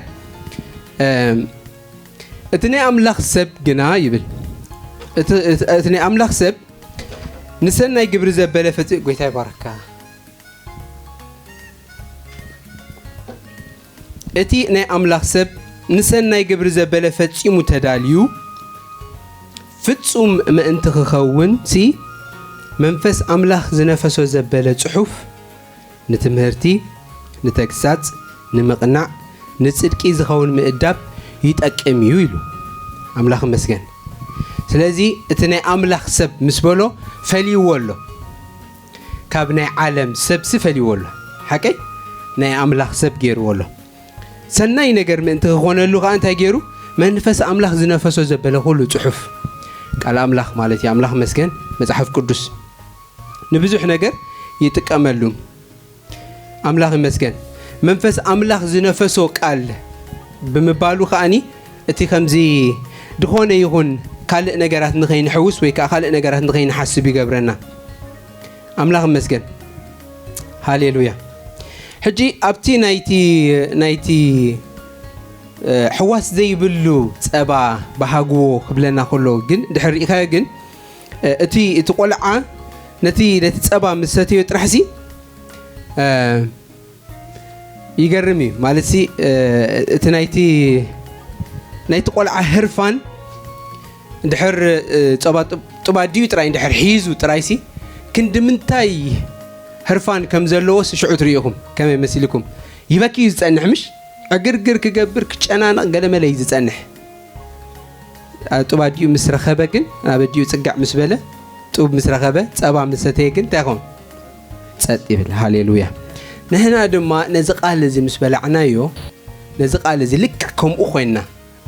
እቲ ናይ ኣምላኽ ሰብ ግና ይብል እቲ ናይ ኣምላኽ ሰብ ንሰናይ ግብሪ ዘበለ ፈፂ ጎይታ ይባረካ። እቲ ናይ ኣምላኽ ሰብ ንሰናይ ግብሪ ዘበለ ፈጺሙ ተዳልዩ ፍጹም ምእንቲ ክኸውን ሲ መንፈስ ኣምላኽ ዝነፈሶ ዘበለ ጽሑፍ ንትምህርቲ፣ ንተግሳጽ፣ ንምቕናዕ፣ ንጽድቂ ዝኸውን ምእዳብ ይጠቅም እዩ ኢሉ። ኣምላኽ ይመስገን። ስለዚ እቲ ናይ ኣምላኽ ሰብ ምስ በሎ ፈልይዎ ኣሎ። ካብ ናይ ዓለም ሰብሲ ፈልይዎ ኣሎ። ሓቀይ ናይ ኣምላኽ ሰብ ገይርዎ ኣሎ። ሰናይ ነገር ምእንቲ ክኾነሉ ከኣ እንታይ ገይሩ? መንፈስ ኣምላኽ ዝነፈሶ ዘበለ ኩሉ ጽሑፍ፣ ቃል ኣምላኽ ማለት እዩ። ኣምላኽ መስገን፣ መጽሓፍ ቅዱስ ንብዙሕ ነገር ይጥቀመሉ። ኣምላኽ ይመስገን። መንፈስ ኣምላኽ ዝነፈሶ ቃል ብምባሉ ከኣኒ እቲ ከምዚ ዝኾነ ይኹን ካልእ ነገራት ንኸይንሕውስ ወይ ከኣ ካልእ ነገራት ንኸይንሓስብ ይገብረና። ኣምላኽ ይመስገን። ሃሌሉያ። ሕጂ ኣብቲ ናይቲ ናይቲ እ፣ ሕዋስ ዘይብሉ ጸባ ብሃግዎ ክብለና ከሎ ግን ድሕር ርኢኻዮ ግን እ፣ እቲ እቲ ቆልዓ ነቲ ነቲ ጸባ ምስ ሰተዮ ጥራሕሲ እ፣ ይገርም እዩ። ማለትሲ እ፣ እቲ ናይቲ ናይቲ ቆልዓ ህርፋን ድሕር እ፣ ጸባ ጡብ- ጡብ ኣዲኡ ጥራይ ድሕር ሒዙ ጥራይሲ ክንዲ ምንታይ ህርፋን ከም ዘለዎስ ሽዑ ትርእኹም። ከመይ መሲልኩም? ይበኪ እዩ ዝጸንሕ ምሽ? ዕግርግር ክገብር ክጨናነቕ ገለመለ እዩ ዝጸንሕ። ጡብ ኣዲኡ ምስ ረኸበ ግን ናብ ኣዲኡ ጽጋዕ ምስ በለ ጡብ ምስ ረኸበ ጸባ ምስ ሰተየ ግን እንታይ ይኸውን? ጸጥ ይብል። ሃሌሉያ። ንሕና ድማ ነዚ ቃል እዚ ምስ በላዕናዮ ነዚ ቃል እዚ ልክዕ ከምኡ ኮይንና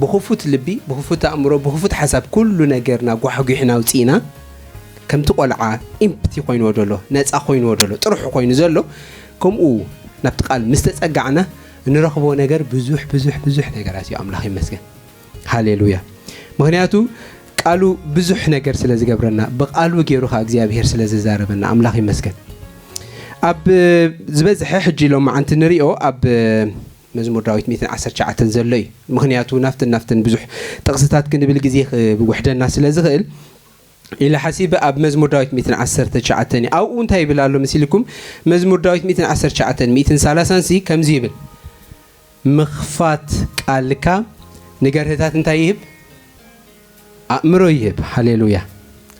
ብኽፉት ልቢ ብኽፉት ኣእምሮ ብኽፉት ሓሳብ ኩሉ ነገርና ጓሕጒሕና ኣውፂእና ከምቲ ቆልዓ ኢምፕቲ ኮይንዎ ደሎ ነፃ ኮይንዎ ደሎ ጥርሑ ኮይኑ ዘሎ ከምኡ ናብቲ ቃል ምስ ተፀጋዕና እንረኽቦ ነገር ብዙሕ ብዙሕ ብዙሕ ነገራት እዩ። ኣምላኽ ይመስገን። ሃሌሉያ። ምኽንያቱ ቃሉ ብዙሕ ነገር ስለ ዝገብረና ብቃሉ ገይሩ ከዓ እግዚኣብሄር ስለ ዝዛረበና ኣምላኽ ይመስገን። ኣብ ዝበዝሐ ሕጂ ሎማዓንቲ ንሪኦ ኣብ መዝሙር ዳዊት ሚእትን ዓሰርተ ትሽዓተን ዘሎ እዩ። ምኽንያቱ ናፍትን ናፍትን ብዙሕ ጥቕስታት ክንብል ግዜ ክውሕደና ስለ ዝኽእል ኢለ ሓሲበ ኣብ መዝሙር ዳዊት ሚእትን ዓሰርተ ትሽዓተን እዩ። ኣብኡ እንታይ ይብል ኣሎ መሲልኩም? መዝሙር ዳዊት ሚእትን ዓሰርተ ትሽዓተን ሚእትን ሰላሳን ሲ ከምዚ ይብል፣ ምኽፋት ቃልካ ንገርህታት እንታይ ይህብ? ኣእምሮ ይህብ። ሃሌሉያ።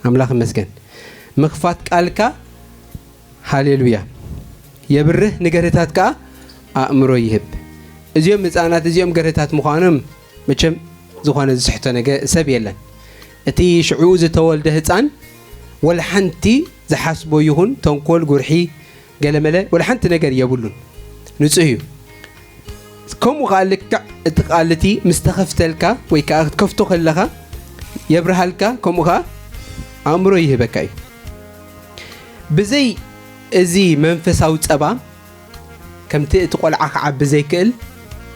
ኣምላኽ ይመስገን። ምኽፋት ቃልካ ሃሌሉያ የብርህ፣ ንገርህታት ከኣ ኣእምሮ ይህብ። እዚኦም ህፃናት እዚኦም ገርህታት ምዃኖም መቸም ዝኾነ ዝስሕቶ ነገር ሰብ የለን። እቲ ሽዑ ዝተወልደ ህፃን ወላ ሓንቲ ዝሓስቦ ይኹን ተንኮል፣ ጉርሒ፣ ገለመለ ወላ ሓንቲ ነገር የብሉን። ንጹህ እዩ። ከምኡ ከኣ ልክዕ እቲ ቃል እቲ ምስ ተኸፍተልካ ወይ ከኣ ክትከፍቶ ከለኻ የብርሃልካ፣ ከምኡ ከኣ ኣእምሮ ይህበካ እዩ። ብዘይ እዚ መንፈሳዊ ጸባ ከምቲ እቲ ቆልዓ ክዓቢ ዘይክእል፣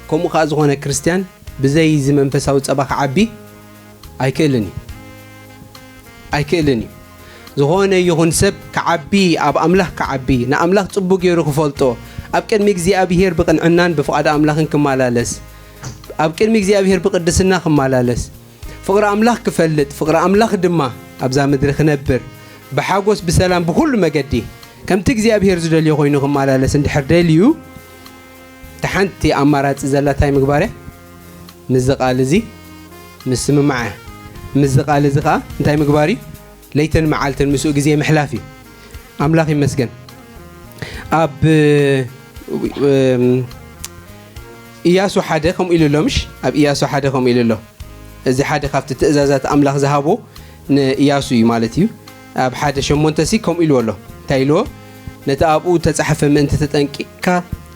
ከምኡ ከኣ ዝኾነ ክርስትያን ብዘይ እዚ መንፈሳዊ ጸባ ክዓቢ ኣይክእልን እዩ። ኣይክእልን እዩ። ዝኾነ ይኹን ሰብ ክዓቢ፣ ኣብ ኣምላኽ ክዓቢ፣ ንኣምላኽ ጽቡቕ ገይሩ ክፈልጦ፣ ኣብ ቅድሚ እግዚኣብሄር ብቕንዕናን ብፍቓድ ኣምላኽን ክመላለስ፣ ኣብ ቅድሚ እግዚኣብሄር ብቕድስና ክመላለስ፣ ፍቕሪ ኣምላኽ ክፈልጥ፣ ፍቕሪ ኣምላኽ ድማ ኣብዛ ምድሪ ክነብር፣ ብሓጎስ ብሰላም ብኹሉ መገዲ ከምቲ እግዚኣብሄር ዝደልዮ ኮይኑ ክመላለስ እንድሕር ደልዩ፣ እታ ሓንቲ ኣማራጺ ዘላ እንታይ ምግባር እያ? ምስዚ ቃል እዚ ምስምማዕ እያ። ምስዚ ቃል እዚ ኸኣ እንታይ ምግባር እዩ? ለይትን መዓልትን ምስኡ ግዜ ምሕላፍ እዩ። ኣምላኽ ይመስገን። ኣብ እም፣ ኢያሱ ሓደ ከምኡ ኢሉ ኣሎ፣ ምሽ? ኣብ ኢያሱ ሓደ ከምኡ ኢሉ ኣሎ። እዚ ሓደ ካብቲ ትእዛዛት ኣምላኽ ዝሃቦ ንኢያሱ እዩ ማለት እዩ። ኣብ ሓደ ሸሞንተ ሲ ከምኡ ኢልዎ ኣሎ። እንታይ ኢልዎ? ነቲ ኣብኡ ተጻሕፈ ምእንቲ ተጠንቂቕካ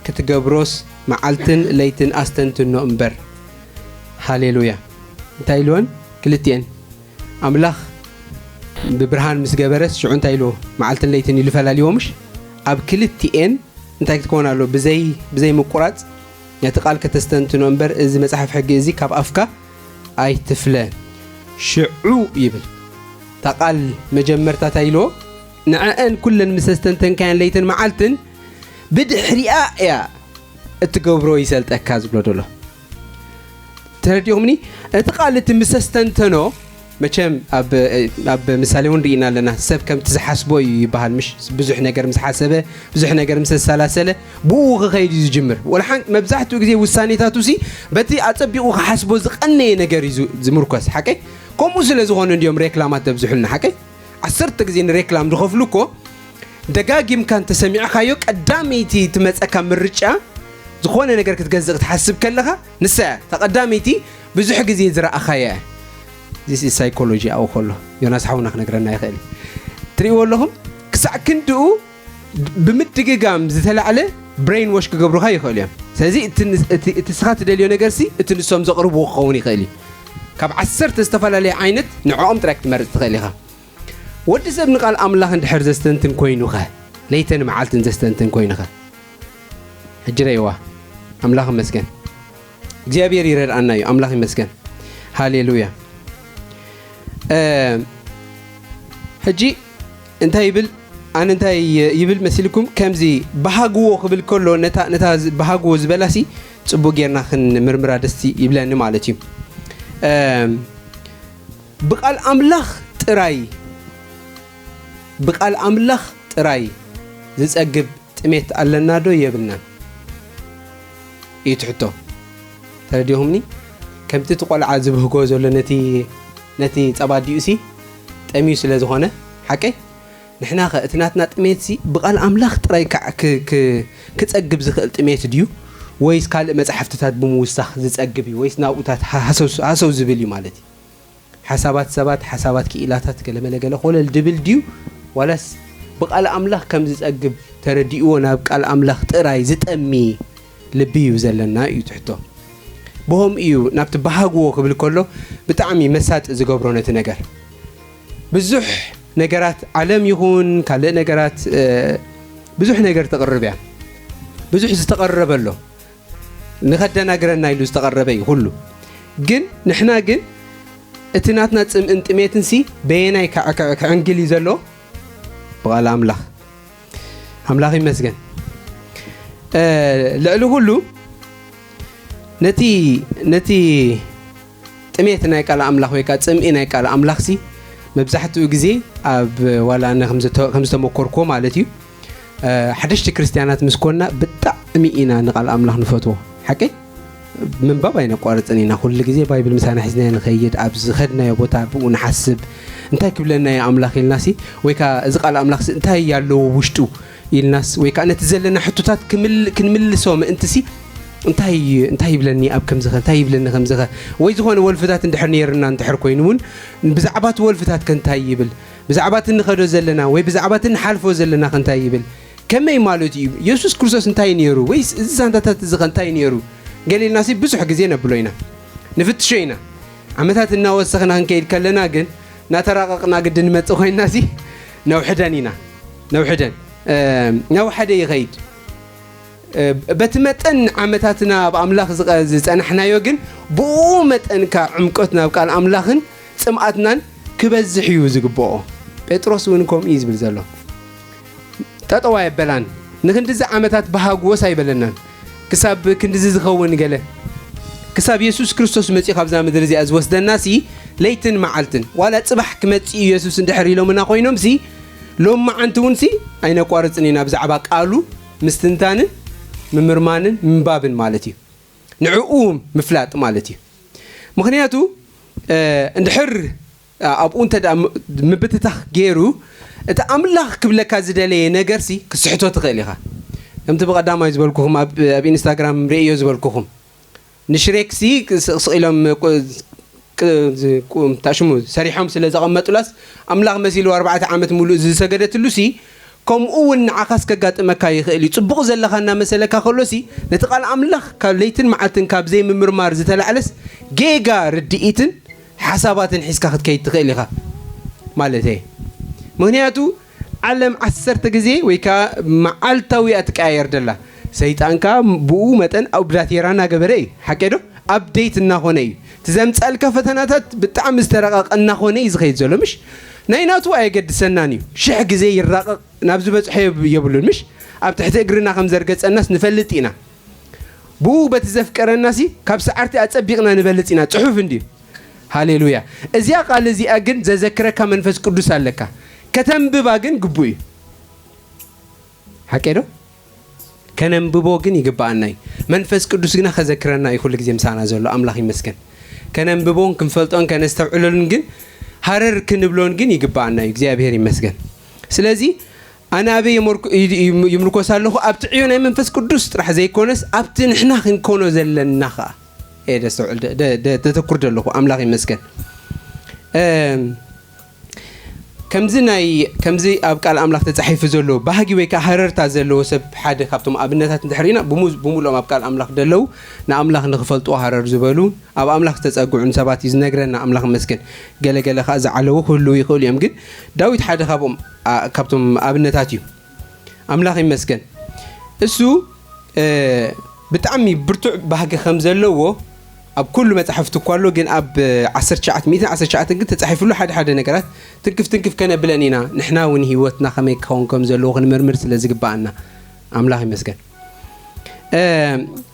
ክትገብሮስ መዓልትን ለይትን ኣስተንትኖ እምበር። ሃሌሉያ። እንታይ ኢልወን? ክልቲኤን። ኣምላኽ ብብርሃን ምስ ገበረስ ሽዑ እንታይ ኢልዎ? መዓልትን ለይትን ኢሉ ፈላልይዎ ምሽ? ኣብ ክልቲኤን እንታይ ክትከውን ኣሎ? ብዘይ ብዘይ ምቁራጽ ነቲ ቃል ከተስተንትኖ እምበር እዚ መጽሓፍ ሕጊ እዚ ካብ ኣፍካ ኣይትፍለ። ሽዑ ይብል። እታ ቃል መጀመርታ እንታይ ኢልዎ? ንዕአን ኩለን ምስ ኣስተንተንካየን ለይትን መዓልትን ብድሕሪኣ እያ እትገብሮ ይሰልጠካ ዝብሎ ዘሎ። ተረዲኹምኒ? እቲ ቃል እቲ ምስ ኣስተንተኖ መቸም ኣብ ኣብ ምሳሌ እውን ርኢና ኣለና። ሰብ ከምቲ ዝሓስቦ እዩ ይበሃል ምሽ? ብዙሕ ነገር ምስ ሓሰበ፣ ብዙሕ ነገር ምስ ኣሰላሰለ ብኡ ክኸይድ እዩ ዝጅምር። ወላ ሓን መብዛሕትኡ ግዜ ውሳኔታቱ ሲ በቲ ኣጸቢቑ ክሓስቦ ዝቐነየ ነገር እዩ ዝ- ዝምርኮስ። ሓቀይ? ከምኡ ስለ ዝኾኑ እንዲዮም ሬክላማት ዘብዝሑልና። ሓቀይ? ዓሰርተ ግዜ ንሬክላም ዝኸፍሉ እኮ፣ ደጋጊምካ እንተሰሚዕካዮ፣ ቀዳመይቲ ትመጸካ ምርጫ፣ ዝኾነ ነገር ክትገዝእ ክትሓስብ ከለኻ፣ ንሳ እያ። እታ ቀዳመይቲ ብዙሕ ግዜ ዝረኣኻያ እያ። እዚ ሳይኮሎጂ ኣብኡ ከሎ፣ ዮናስ ሓውና ክነግረና ይኽእል እዩ። ትርእይዎ ኣለኹም? ክሳዕ ክንድኡ ብምድግጋም ዝተላዕለ ብሬን ዎሽ ክገብሩኻ ይኽእሉ እዮም። ስለዚ እቲ ንስ-፣ እቲ፣ እቲ ንስኻ ትደልዮ ነገርሲ፣ እቲ ንሶም ዘቕርብዎ ክኸውን ይኽእል እዩ። ካብ ዓሰርተ ዝተፈላለየ ዓይነት ንዕኦም ጥራይ ክትመርጽ ትኽእል ኢኻ። ወዲ ሰብ ንቃል ኣምላኽ እንድሕር ዘስተንትን ኮይኑኸ፣ ለይተን መዓልትን ዘስተንትን ኮይኑኸ፣ ሕጂ ረእይዋ። ኣምላኽ ይመስገን። እግዚኣብሔር ይረድኣና እዩ። ኣምላኽ ይመስገን። ሃሌሉያ። እ፣ ሕጂ እንታይ ይብል? ኣነ እንታይ ይብል መሲልኩም? ከምዚ በሃግዎ ክብል ከሎ፣ ነታ፣ ነታ ዝ-፣ በሃግዎ ዝበላሲ ጽቡቅ ጌርና ክንምርምራ ደስ ይብለኒ ማለት እዩ። እ፣ ብቃል ኣምላኽ ጥራይ፣ ብቃል ኣምላኽ ጥራይ ዝጸግብ ጥሜት ኣለና ዶ የብልናን? እዩ ትሕቶ። ተረዲኹምኒ? ከምቲ እቲ ቆልዓ ዝብህጎ ዘሎ ነቲ፣ ነቲ ጸባ ኣዲኡሲ ጠምዩ ስለ ዝኾነ፣ ሓቀይ? ንሕናኸ እቲ ናትና ጥሜትሲ ብቃል ኣምላኽ ጥራይ ክዓ-፣ ክ-፣ ክ-፣ ክጸግብ ዝኽእል ጥሜት ድዩ? ወይስ ካልእ መጻሕፍትታት ብምውሳኽ ዝጸግብ እዩ? ወይስ ናብኡታት ሃ-፣ ሃሰው፣ ሃሰው ዝብል እዩ ማለት እዩ? ሓሳባት ሰባት፣ ሓሳባት ክኢላታት፣ ገለመለ ገለ ኮለል ድብል ድዩ? ዋላስ ብቃል ኣምላኽ ከም ዝጸግብ ተረዲእዎ ናብ ቃል ኣምላኽ ጥራይ ዝጠሚ ልቢ እዩ ዘለና እዩ ትሕቶ። ብሆም እዩ ናብቲ በሃግዎ ክብል ከሎ ብጣዕሚ መሳጢ ዝገብሮ ነቲ ነገር። ብዙሕ ነገራት ዓለም ይኹን ካልእ ነገራት፣ እ፣ ብዙሕ ነገር ተቕርብ እያ። ብዙሕ ዝተቐረበ ኣሎ። ንኸደናግረና ኢሉ ዝተቐረበ እዩ ኩሉ። ግን ንሕና ግን እቲ ናትና ጽምእን ጥሜትንሲ በየናይ ክዕ-፣ ክዕ-፣ ክዕንግል እዩ ዘሎ? ብቓል ኣምላኽ። ኣምላኽ ይመስገን። እ፣ ልዕሊ ኩሉ ነቲ፣ ነቲ ጥሜት ናይ ቃል ኣምላኽ ወይ ከኣ ጽምኢ ናይ ቃል ኣምላኽሲ መብዛሕትኡ ግዜ ኣብ ዋላ ኣነ ከም ዝተ-፣ ከም ዝተመኮርኩዎ ማለት እዩ፣ እ፣ ሓደሽቲ ክርስትያናት ምስ ኮንና ብጣዕሚ ኢና ንቃል ኣምላኽ ንፈትዎ። ሓቀይ? ምንባብ ኣይነቋርጽን ኢና። ኩሉ ግዜ ባይብል ምሳና ሒዝናዮ ንኸይድ፣ ኣብ ዝኸድናዮ ቦታ ብኡ ንሓስብ። እንታይ ክብለና እዩ ኣምላኽ ኢልናሲ፣ ወይ ከኣ እዚ ቃል ኣምላኽሲ እንታይ ኣለዎ ውሽጡ ኢልናስ፣ ወይ ከኣ ነቲ ዘለና ሕቶታት ክምል-፣ ክንምልሶ ምእንትሲ፣ እንታይ፣ እንታይ ይብለኒ ኣብ ከምዚ ኸ፣ እንታይ ይብለኒ ከምዚ ኸ፣ ወይ ዝኾነ ወልፍታት እንድሕር ነይርና እንድሕር ኮይኑ እውን፣ ብዛዕባ እቲ ወልፍታት ከ እንታይ ይብል? ብዛዕባ እቲ ንኸዶ ዘለና ወይ ብዛዕባ እቲ ንሓልፎ ዘለና ከ እንታይ ይብል? ከመይ ማለት እዩ? የሱስ ክርስቶስ እንታይ ነይሩ? ወይስ እዚ ዛንታታት እዚ ከ እንታይ ነይሩ? ገለ ኢልናሲ ብዙሕ ግዜ ነብሎ ኢና። ንፍትሾ ኢና። ዓመታት እናወሰኽና ክንከይድ ከለና ግን፣ እናተራቐቕና ግዲ ንመጽእ ኮይንናሲ፣ ነውሕደን ኢና። ነውሕደን። እ፣ እናወሓደ ይኸይድ። እ፣ በቲ መጠን ዓመታትና ኣብ ኣምላኽ ዝቐ-፣ ዝጸናሕናዮ ግን፣ ብኡ መጠን ከኣ ዕምቆት ናብ ቃል ኣምላኽን ጽምኣትናን ክበዝሕ እዩ ዝግብኦ። ጴጥሮስ እውን ከምኡ እዩ ዝብል ዘሎ። ጠጠው ኣየበላን። ንክንድዚ ዓመታት በሃግዎስ ኣይበለናን። ክሳብ ክንድዚ ዝኸውን ገለ። ክሳብ የሱስ ክርስቶስ መጺኡ ካብዛ ምድሪ እዚኣ ዝወስደናሲ፣ ለይትን መዓልትን፣ ዋላ ጽባሕ ክመጽእ እዩ የሱስ እንድሕር ኢሎምና ኮይኖምሲ፣ ሎም መዓንቲ እውንሲ ኣይነቋርጽን ኢና ብዛዕባ ቃሉ ምስትንታንን ምምርማንን ምንባብን ማለት እዩ። ንዕኡ ምፍላጥ ማለት እዩ። ምኽንያቱ፣ እ፣ እንድሕር፣ እ፣ ኣብኡ እንተ ደኣ ም-፣ ምብትታኽ ገይሩ፣ እቲ ኣምላኽ ክብለካ ዝደለየ ነገርሲ ክስሕቶ ትኽእል ኢኻ። ከምቲ ብቐዳማይ ዝበልኩኹም፣ ኣብ፣ ኣብ ኢንስታግራም ርእዮ ዝበልኩኹም፣ ንሽሬክሲ ስቕ-፣ ስቕ ኢሎም ቁ-፣ ቅ-፣ ዝ-፣ ቁ-፣ እንታይ ሽሙ ሰሪሖም ስለ ዘቐመጡላስ፣ ኣምላኽ መሲሉ ኣርባዕተ ዓመት ሙሉእ ዝሰገደትሉሲ፣ ከምኡ እውን ንዓኻስ ከጋጥመካ ይኽእል እዩ። ጽቡቕ ዘለኻ እናመሰለካ ከሎሲ፣ ነቲ ቃል ኣምላኽ ካብ ለይትን መዓልትን ካብ ዘይምምርማር ዝተላዕለስ፣ ጌጋ ርድኢትን ሓሳባትን ሒዝካ ክትከይድ ትኽእል ኢኻ ማለት እየ። ምኽንያቱ፣ ዓለም ዓሰርተ ግዜ ወይ ከኣ መዓልታዊ እያ ትቀያየር ደላ። ሰይጣን ከኣ ብኡ መጠን ኣፕዳቴራ እናገበረ እዩ። ሓቀይ ዶ? ኣፕዴት እናኾነ እዩ። እቲ ዘምጻልካ ፈተናታት ብጣዕሚ ዝተራቐቐ እናኾነ እዩ ዝኸይድ ዘሎ፣ ምሽ? ናይ ናቱ ኣየገድሰናን እዩ። ሽሕ ግዜ ይራቐቕ፣ ናብ ዝበጽሖ የብ-፣ የብሉን፣ ምሽ? ኣብ ትሕቲ እግርና ከም ዘርገጸናስ ንፈልጥ ኢና። ብኡ በቲ ዘፍቀረናሲ ካብ ሰዓርቲ ኣጸቢቕና ንበልጽ ኢና። ጽሑፍ እንድዩ። ሃሌሉያ። እዚኣ ቃል እዚኣ ግን ዘዘክረካ መንፈስ ቅዱስ ኣለካ። ከተንብባ ግን ግቡእ እዩ። ሓቀይ ዶ? ከነንብቦ ግን ይግብኣና እዩ። መንፈስ ቅዱስ ግና ከዘክረና እዩ ኩሉ ግዜ ምሳና ዘሎ። ኣምላኽ ይመስገን። ከነንብቦን ክንፈልጦን ከነስተውዕለሉን ግን ሃረር ክንብሎን ግን ይግባኣና እዩ። እግዚኣብሔር ይመስገን። ስለዚ ኣነ ኣበይ የመርኩ-፣ ይ-፣ ይ-፣ ይምርኮስ ኣለኹ? ኣብ ትዕዮ ናይ መንፈስ ቅዱስ ጥራሕ ዘይኮነስ ኣብቲ ንሕና ክንኮኖ ዘለና ኸኣ እየ ደስተውዕል፣ ደ-፣ ደ-፣ ደ-፣ ደተኩር ዘለኹ። ኣምላኽ ይመስገን። እም፣ ከምዚ ናይ፣ ከምዚ ኣብ ቃል ኣምላኽ ተጻሒፉ ዘሎ ባህጊ ወይ ከኣ ሃረርታ ዘለዎ ሰብ ሓደ ካብቶም ኣብነታት እንድሕር ኢና፣ ብሙ-፣ ብምሉኦም ኣብ ቃል ኣምላኽ ደለዉ፣ ንኣምላኽ ንኽፈልጥዎ ሃረር ዝበሉ፣ ኣብ ኣምላኽ ዝተጸግዑን ሰባት እዩ ዝነግረና። ኣምላኽ ይመስገን። ገለ ገለ ከኣ ዝዓለዉ ክህልዉ ይኽእሉ እዮም፣ ግን ዳዊት ሓደ ካብኦም፣ ኣ-፣ ካብቶም ኣብነታት እዩ። ኣምላኽ ይመስገን። እሱ፣ እ፣ ብጣዕሚ ብርቱዕ ባህጊ ከም ዘለዎ ኣብ ኩሉ መጻሕፍቲ እኳ ኣሎ፣ ግን ኣብ ዓሰርተ ትሽዓተ፣ ሚእትን ዓሰርተ ትሽዓተን ግን ተጻሒፉሉ ሓደ ሓደ ነገራት ትንክፍ ትንክፍ ከነብለን ኢና። ንሕና እውን ህይወትና ከመይ ክኸውን ከም ዘለዎ ክንምርምር ስለ ዝግባኣና። ኣምላኽ ይመስገን። እ፣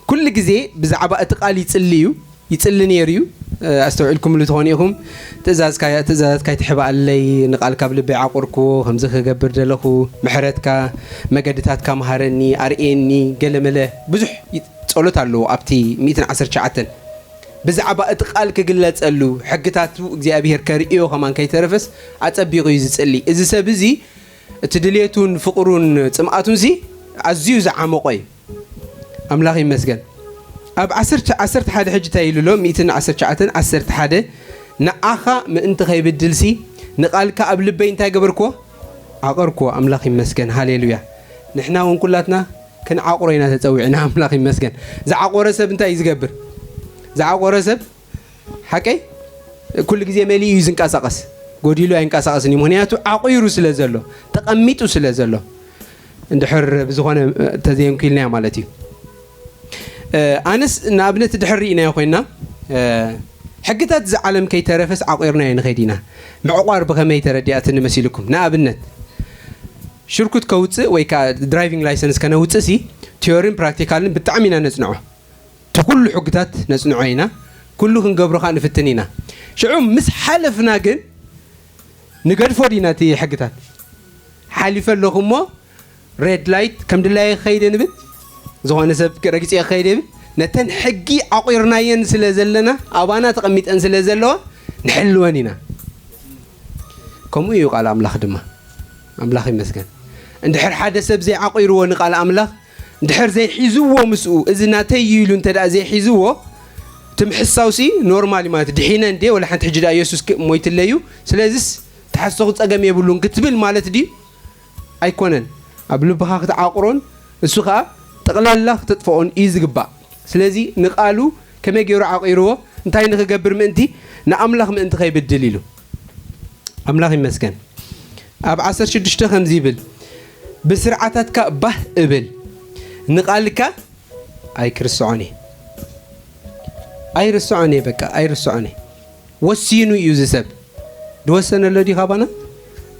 ኩሉ ግዜ ብዛዕባ እቲ ቃል ይጽሊ እዩ፣ ይጽሊ ነይሩ እዩ። እ፣ ኣስተውዒልኩምሉ ትኾኑ ኢኹም። ትእዛዝካ፣ ትእዛዛትካ ይትሕብኣለይ፣ ንቓልካ ኣብ ልበይ ዓቑርኩዎ፣ ከምዚ ክገብር ደለኹ፣ ምሕረትካ፣ መገድታትካ መሃረኒ፣ ኣርእየኒ፣ ገለመለ ብዙሕ ይ-፣ ጸሎት ኣለዎ ኣብቲ ሚእትን ዓሰርተ ትሽዓተን። ብዛዕባ እቲ ቃል ክግለጸሉ፣ ሕግታቱ እግዚኣብሄር ከርእዮ ከማን ከይተረፈስ ኣጸቢቑ እዩ ዝጽሊ። እዚ ሰብ እዚ እቲ ድሌቱን ፍቕሩን ጽምኣቱንሲ ኣዝዩ ዝዓመቖ እዩ። ኣምላኽ ይመስገን። ኣብ ዓሰርተ፣ ዓሰርተ ሓደ ሕጂ እንታይ ኢሉ ኣሎ? ሚእትን ዓሰርተ ትሽዓተን ዓሰርተ ሓደ፣ ንዓኻ ምእንቲ ከይብድልሲ ንቓልካ ኣብ ልበይ እንታይ ገበርክዎ? ዓቐርክዎ። ኣምላኽ ይመስገን። ሃሌሉያ። ንሕና እውን ኩላትና ክንዓቑሮ ኢና ተጸዊዕና። ኣምላኽ ይመስገን። ዝዓቖረ ሰብ እንታይ እዩ ዝገብር? ዝዓቖረ ሰብ ሓቀይ? ኩሉ ግዜ መሊኡ እዩ ዝንቀሳቐስ፣ ጎዲሉ ኣይንቀሳቐስን እዩ። ምኽንያቱ ዓቑሩ ስለ ዘሎ፣ ተቐሚጡ ስለ ዘሎ። እንድሕር ብዝኾነ ተዘየንኩ ኢልናዮ ማለት እዩ። እ፣ ኣነስ ንኣብነት ድሕር ርኢናዮ ኮይንና፣ እ፣ ሕግታት እዚ ዓለም ከይተረፈስ ዓቑርናዮ ንኸይድ ኢና። ምዕቋር ብኸመይ ተረዲኣትኒ መሲልኩም? ንኣብነት ሽርኩት ከውፅእ ወይ ከዓ ድራይቪንግ ላይሰንስ ከነውፅእ ሲ ቲዮሪን ፕራክቲካልን ብጣዕሚ ኢና ነፅንዖ። እቲ ኩሉ ሕግታት ነጽንዖ ኢና፣ ኩሉ ክንገብሮ ኸኣ ንፍትን ኢና። ሽዑ ምስ ሓለፍና ግን ንገድፎ ዲና እቲ ሕግታት? ሓሊፈ ኣለኹ እሞ ሬድ ላይት ከም ድላየ ክኸይደ ንብል፣ ዝኾነ ሰብ ረጊጸ ክኸይደ ይብል። ነተን ሕጊ ዓቑርናየን ስለ ዘለና፣ ኣባና ተቐሚጠን ስለ ዘለዋ ንሕልወን ኢና። ከምኡ እዩ ቃል ኣምላኽ ድማ። ኣምላኽ ይመስገን። እንድሕር ሓደ ሰብ ዘይዓቑርዎ ንቃል ኣምላኽ፣ እንድሕር ዘይሒዝዎ ምስኡ፣ እዚ ናተይ እዩ ኢሉ እንተ ደኣ ዘይሒዝዎ፣ እቲ ምሕሳውሲ ኖርማል እዩ ማለት፣ ድሒነ እንዴ፣ ወላ ሓንቲ ሕጂ ደኣ የሱስ ክ-፣ ሞይትለይ እዩ፣ ስለዚስ ተሓሰኹ ጸገም የብሉን ክትብል ማለት ድዩ? ኣይኮነን። ኣብ ልብኻ ክትዓቑሮን እሱ ኸኣ ጠቕላላ ክተጥፍኦን እዩ ዝግባእ። ስለዚ ንቃሉ ከመይ ገይሩ ዓቂርዎ? እንታይ ንኽገብር ምእንቲ? ንኣምላኽ ምእንቲ ከይብድል ኢሉ። ኣምላኽ ይመስገን። ኣብ ዓሰርተ ሽዱሽተ ከምዚ ይብል፣ "ብስርዓታትካ ባህ እብል፣ ንቓልካ ኣይክርስዖን እየ። ኣይርስዖን እየ፣ በቃ ኣይርስዖን እየ።" ወሲኑ እዩ እዚ ሰብ። ድወሰነሎ ድዩ ካባና?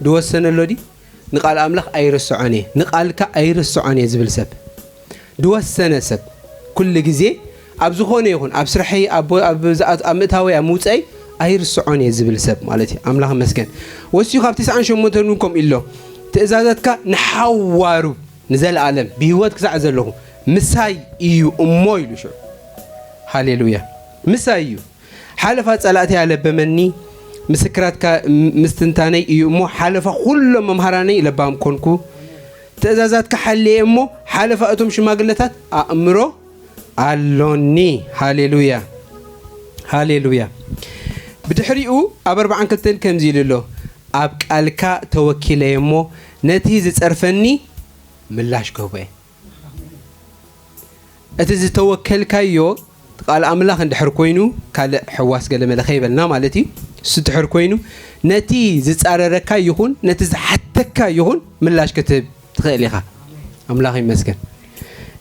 ድወሰነሎ ድዩ? ንቓል ኣምላኽ ኣይርስዖን እየ፣ ንቓልካ ኣይርስዖን እየ ዝብል ሰብ። ድወሰነ ሰብ ኩሉ ግዜ ኣብ ዝኾነ ይኹን፣ ኣብ ስርሐይ፣ ኣብ፣ ኣብ ዝኣት-፣ ኣብ ምእታወይ፣ ኣብ ምውፀኣይ ኣይርስዖን እየ ዝብል ሰብ ማለት እዩ። ኣምላኽ ይመስገን። ወሲኹ ኣብ ትስዓን ሸሞንተን እውን ከምኡ ኢሎ፣ "ትእዛዛትካ ንሓዋሩ ንዘለኣለም ብህይወት ክሳዕ ዘለኹ ምሳይ እዩ እሞ" ኢሉ ሽዑ። ሃሌሉያ። ምሳይ እዩ። ሓለፋ ጸላእተይ ኣለበመኒ፣ ምስክራትካ ም-፣ ምስትንታነይ እዩ እሞ፣ ሓለፋ ኩሎም መምሃራነይ ለባም ኮንኩ። ትእዛዛትካ ሓልየ እሞ፣ ሓለፋ እቶም ሽማግለታት ኣእምሮ ኣሎኒ። ሃሌሉያ፣ ሃሌሉያ። ብድሕሪኡ ኣብ ኣርብዓን ክልተን ከምዚ ኢሉ ኣሎ፣ "ኣብ ቃልካ ተወኪለ እሞ፣ ነቲ ዝጸርፈኒ ምላሽ ክህቦ እየ።" እቲ ዝተወከልካዮ ቃል ኣምላኽ እንድሕር ኮይኑ፣ ካልእ ሕዋስ ገለመለ ከይበልና ማለት እዩ። እሱ እንድሕር ኮይኑ፣ ነቲ ዝጻረረካ ይኹን፣ ነቲ ዝሓተካ ይኹን፣ ምላሽ ክትህብ ትኽእል ኢኻ። ኣምላኽ ይመስገን።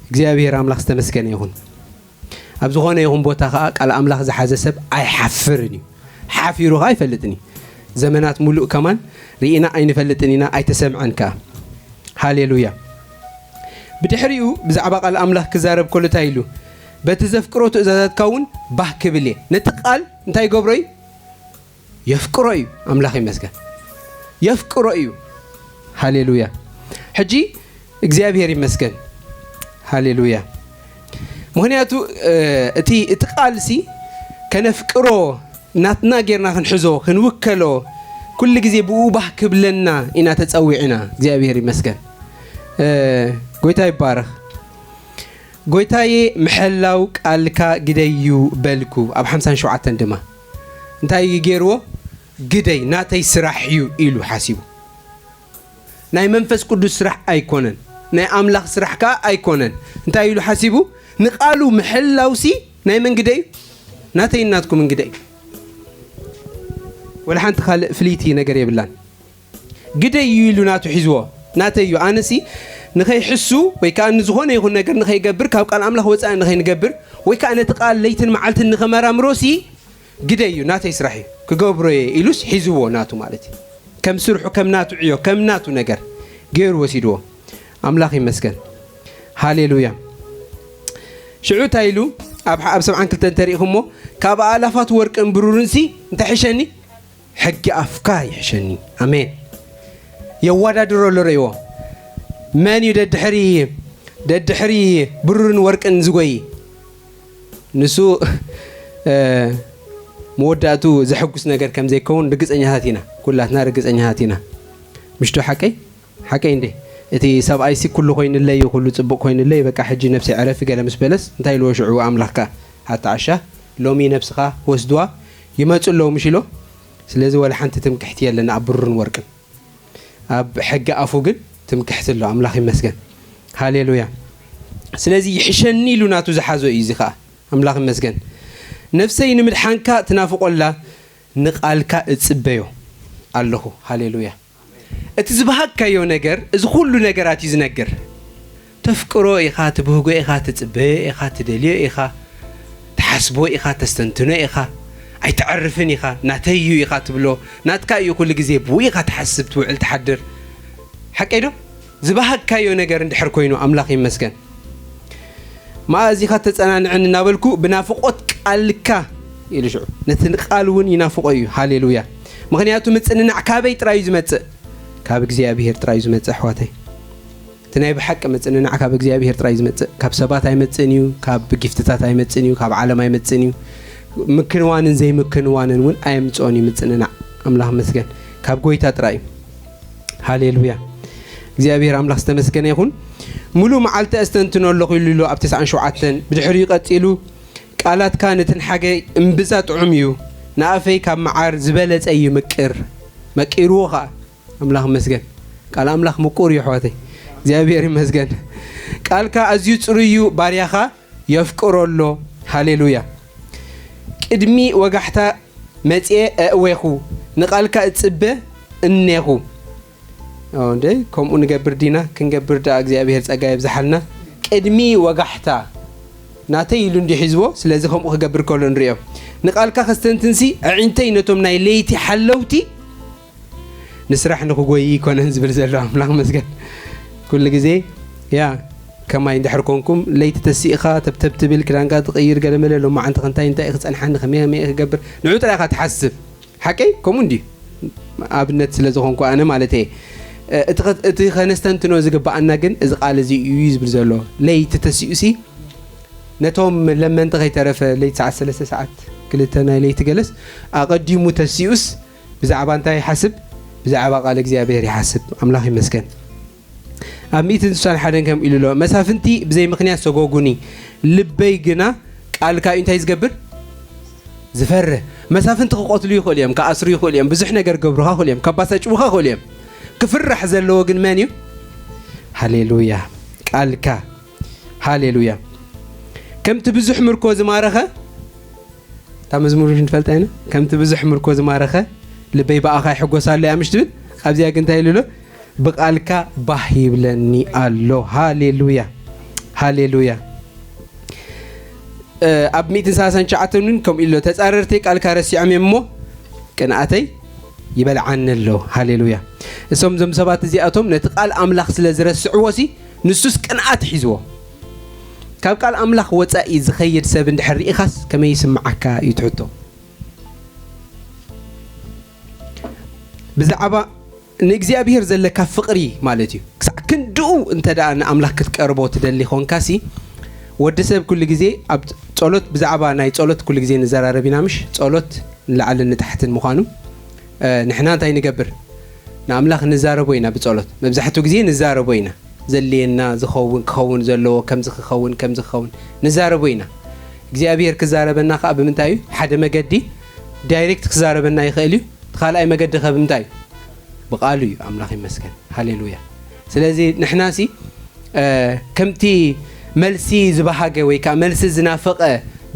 እግዚኣብሔር ኣምላኽ ዝተመስገነ ይኹን። ኣብ ዝኾነ ይኹን ቦታ ኸኣ ቃል ኣምላኽ ዝሓዘ ሰብ ኣይሓፍርን እዩ። ሓፊሩ ኸኣ ኣይፈልጥን እዩ። ዘመናት ሙሉእ ከማን ርኢና ኣይንፈልጥን ኢና፣ ኣይተሰምዐን ከኣ። ሃሌሉያ። ብድሕሪኡ ብዛዕባ ቃል ኣምላኽ ክዛረብ ከሎ እንታይ ኢሉ? "በቲ ዘፍቅሮ ትእዛዛትካ እውን ባህ ክብል እየ።" ነቲ ቃል እንታይ ይገብሮ እዩ? የፍቅሮ እዩ። ኣምላኽ ይመስገን። የፍቅሮ እዩ። ሃሌሉያ። ሕጂ እግዚኣብሔር ይመስገን። ሃሌሉያ። ምኽንያቱ፣ እ፣ እቲ፣ እቲ ቃልሲ ከነፍቅሮ፣ ናትና ጌርና ክንሕዞ፣ ክንውከሎ፣ ኩሉ ግዜ ብኡ ባህ ክብለና ኢና ተጸዊዕና። እግዚኣብሔር ይመስገን። እ፣ ጎይታ ይባረኽ። "ጎይታዬ፣ ምሕላው ቃልካ ግደይ እዩ በልኩ" ኣብ ሓምሳን ሸውዓተን ድማ እንታይ እዩ ገይርዎ? "ግደይ፣ ናተይ ስራሕ እዩ" ኢሉ ሓሲቡ። ናይ መንፈስ ቅዱስ ስራሕ ኣይኮነን፣ ናይ ኣምላኽ ስራሕ ከኣ ኣይኮነን። እንታይ ኢሉ ሓሲቡ? ንቃሉ ምሕላውሲ ናይ መን ግደይ እዩ? ናተይን ናትኩምን ግደይ እዩ። ወላ ሓንቲ ካልእ ፍልይቲ ነገር የብላን። ግደይ እዩ ኢሉ ናቱ ሒዝዎ። ናተይ እዩ። ኣነሲ ንኸይሕሱ ወይ ከኣ ንዝኾነ ይኹን ነገር ንኸይገብር፣ ካብ ቃል ኣምላኽ ወጻኢ ንኸይንገብር፣ ወይ ከኣ ነቲ ቃል ለይትን መዓልትን ንኸመራምሮሲ ግደይ እዩ፣ ናተይ ስራሕ እዩ፣ ክገብሮ እየ ኢሉስ ሒዝዎ ናቱ ማለት እዩ። ከም ስርሑ፣ ከም ናቱ ዕዮ፣ ከም ናቱ ነገር ገይሩ ወሲድዎ። ኣምላኽ ይመስገን። ሃሌሉያ። ሽዑ እንታይ ኢሉ? ኣብ፣ ኣብ ሰብዓን ክልተን እንተሪኢኹሞ፣ "ካብ ኣእላፋት ወርቅን ብሩርንሲ እንታይ ይሕሸኒ? ሕጊ ኣፍካ ይሕሸኒ።" ኣሜን። የዋዳድሮ ኣሎ፣ ርእይዎ። መን እዩ ደድሕሪ፣ ደድሕሪ ብሩርን ወርቅን ዝጎይ? ንሱ፣ እ፣ መወዳእቱ ዘሐጉስ ነገር ከም ዘይከውን ርግጸኛታት ኢና። ኩላትና ርግጸኛታት ኢና። ምሽቱ ሓቀይ? ሓቀይ እንዴ? እቲ ሰብኣይሲ ኩሉ ኮይንለይ እዩ፣ ኩሉ ጽቡቕ ኮይንለይ፣ በቃ ሕጂ ነፍሰይ ዕረፊ ገለ ምስ በለስ፣ እንታይ ኢልዎ ሽዑ ኣምላኽ ከኣ? "ኣታ ዓሻ፣ ሎሚ ነብስኻ ክወስድዋ ይመጹ ኣለዉ" ምሽ ኢሎ? ስለዚ ወላ ሓንቲ ትምክሕቲ የለን ኣብ ብሩርን ወርቅን። ኣብ ሕጊ ኣፉ ግን ትምክሕቲ ኣሎ። ኣምላኽ ይመስገን። ሃሌሉያ። ስለዚ ይሕሸኒ ኢሉ ናቱ ዝሓዞ እዩ እዚ ኸኣ። ኣምላኽ ይመስገን። "ነፍሰይ ንምድሓንካ ትናፍቆላ፣ ንቓልካ እጽበዮ ኣለኹ።" ሃሌሉያ። እቲ ዝበሃግካዮ ነገር፣ እዚ ኩሉ ነገራት እዩ ዝነግር። ተፍቅሮ ኢኻ፣ ትብህጎ ኢኻ፣ ትጽበዮ ኢኻ፣ ትደልዮ ኢኻ፣ ትሓስቦ ኢኻ፣ ተስተንትኖ ኢኻ፣ ኣይተዕርፍን ኢኻ፣ ናተይ እዩ ኢኻ ትብሎ፣ ናትካ እዩ ኩሉ ግዜ፣ ብኡ ኢኻ ትሓስብ፣ ትውዕል፣ ትሓድር። ሓቀይ ዶ? ዝበሃግካዮ ነገር እንድሕር ኮይኑ፣ ኣምላኽ ይመስገን። "መኣዚኻ ተጸናንዐኒ" እናበልኩ ብናፍቖት ቃልካ ኢሉ ሽዑ ነቲ ቃል እውን ይናፍቖ እዩ። ሃሌሉያ። ምኽንያቱ ምጽንናዕ ካበይ ጥራይ እዩ ዝመጽእ? ካብ እግዚኣብሔር ጥራይ እዩ ዝመጽእ፣ ኣሕዋተይ። እቲ ናይ ብሓቂ ምጽንናዕ ካብ እግዚኣብሔር ጥራይ እዩ ዝመጽእ። ካብ ሰባት ኣይመጽእን እዩ፣ ካብ ጊፍትታት ኣይመጽእን እዩ፣ ካብ ዓለም ኣይመጽእን እዩ። ምክንዋንን ዘይምክንዋንን እውን ኣየምጽኦን እዩ ምጽንናዕ። ኣምላኽ መስገን። ካብ ጎይታ ጥራይ እዩ። ሃሌሉያ። እግዚኣብሔር ኣምላኽ ዝተመስገነ ይኹን። "ሙሉ መዓልቲ ኣስተንትኖ ኣለኹ" ኢሉ ኣሎ ኣብ ተስዓን ሸውዓተን። ብድሕሪኡ ቀጺሉ፣ "ቃላትካ ንትንሓገ እምብዛ ጥዑም እዩ፣ ንኣፈይ ካብ መዓር ዝበለጸ እዩ ምቅር።" መቂርዎ ኸኣ። ኣምላኽ ይመስገን። ቃል ኣምላኽ ምቁር እዩ፣ ኣሕዋተይ። እግዚኣብሔር ይመስገን። "ቃልካ ኣዝዩ ጽሩይ እዩ፣ ባርያኻ የፍቅሮ ኣሎ።" ሃሌሉያ። "ቅድሚ ወጋሕታ መጽየ ኣእዌኹ፣ ንቓልካ እጽበ እኔኹ።" ኦ፣ እንደ ከምኡ ንገብር ዲና? ክንገብር ደኣ እግዚኣብሔር ጸጋ የብዝሓልና። ቅድሚ ወጋሕታ ናተይ ኢሉ እንዲ ሒዝዎ፣ ስለዚ ከምኡ ክገብር ከሎ ንርእዮ። "ንቓልካ ከስተንትንሲ ኣዒንተይ ነቶም ናይ ለይቲ ሓለውቲ ንስራሕ ንኽጎይ ይኮነን" ዝብል ዘሎ። ኣምላኽ መስገን። ኩሉ ግዜ፣ ያ፣ ከማይ እንድሕር ኮንኩም፣ ለይቲ ተሲእኻ፣ ተብተብ ትብል፣ ክዳንካ ትቕይር፣ ገለመለ፣ ሎማዓንቲ ከ እንታይ እንታይ ክጸንሓኒ፣ ከመይ ከመይ ክገብር፣ ንዑ ጥራይ ኢኻ ትሓስብ። ሓቀይ? ከምኡ እንድዩ። ኣብነት ስለ ዝኾንኩ ኣነ ማለት እየ። እ፣ እቲ ኸ-፣ እቲ ከነስተንትኖ ዝግብኣና ግን እዚ ቃል እዚ እዩ ዝብል ዘሎ። ለይቲ ተሲኡሲ፣ ነቶም ለመንቲ ከይተረፈ ለይቲ ሰዓት ሰለስተ ሰዓት ክልተ ናይ ለይቲ ገለስ ኣቐዲሙ ተሲኡስ ብዛዕባ እንታይ ይሓስብ? ብዛዕባ ቃል እግዚኣብሔር ይሓስብ። ኣምላኽ ይመስገን። ኣብ ሚእትን ስሳን ሓደን ከም ኢሉ ኣሎ፣ "መሳፍንቲ ብዘይ ምኽንያት ሰጎጉኒ፣ ልበይ ግና ቃልካ እዩ እንታይ ዝገብር? ዝፈርህ።" መሳፍንቲ ክቐትሉ ይኽእሉ እዮም፣ ክኣስሩ ይኽእሉ እዮም፣ ብዙሕ ነገር ክገብሩኻ ይኽእሉ እዮም፣ ከባሳጭዉኻ ይኽእሉ እዮም። ክፍራሕ ዘለዎ ግን መን እዩ? ሃሌሉያ! ቃልካ። ሃሌሉያ! ከምቲ ብዙሕ ምርኮ ዝማረኸ፣ እታ መዝሙር ንፈልጣ ኢና። "ከምቲ ብዙሕ ምርኮ ዝማረኸ፣ ልበይ ብኣኻ ይሕጎስ ኣሎ" እያ ምሽ ትብል? ኣብዚኣ ግን እንታይ ኢሉ ኣሎ? "ብቓልካ ባህ ይብለኒ ኣሎ።" ሃሌሉያ! ሃሌሉያ! እ፣ ኣብ ሚእትን ሰላሳን ትሽዓተን እውን ከምኡ ኢሉ ኣሎ፣ "ተጻረርተይ ቃልካ ረሲዖም እዮም እሞ፣ ቅንኣተይ ይበልዓኒ ኣሎ።" ሃሌሉያ! እሶም፣ እዞም ሰባት እዚኣቶም ነቲ ቃል ኣምላኽ ስለ ዝረስዕዎ ሲ፣ ንሱስ ቅንኣት ሒዝዎ። ካብ ቃል ኣምላኽ ወጻኢ ዝኸይድ ሰብ እንድሕር ርኢኻስ ከመይ ይስምዓካ እዩ እቲ ሕቶ። ብዛዕባ ንእግዚኣብሔር ዘለካ ፍቕሪ ማለት እዩ። ክሳዕ ክንድኡ እንተ ደኣ ንኣምላኽ ክትቀርቦ ትደሊ ኾንካሲ፣ ወዲ ሰብ ኩሉ ግዜ ኣብ ጸሎት፣ ብዛዕባ ናይ ጸሎት ኩሉ ግዜ ንዘራረብ ኢና፣ ምሽ? ጸሎት ንላዕልን ንታሕትን ምዃኑ። እ፣ ንሕና እንታይ ንገብር? ንኣምላኽ ንዛረቦ ኢና ብጸሎት። መብዛሕትኡ ግዜ ንዛረቦ ኢና። ዘድልየና ዝኸውን፣ ክኸውን ዘለዎ፣ ከምዚ ክኸውን፣ ከምዚ ክኸውን ንዛረቦ ኢና። እግዚኣብሔር ክዛረበና ከኣ ብምንታይ እዩ? ሓደ መገዲ ዳይሬክት ክዛረበና ይኽእል እዩ። እቲ ካልኣይ መገዲ ከ ብምንታይ እዩ? ብቓሉ እዩ። ኣምላኽ ይመስገን። ሃሌሉያ። ስለዚ ንሕናሲ፣ እ፣ ከምቲ መልሲ ዝበሃገ ወይ ከኣ መልሲ ዝናፈቐ፣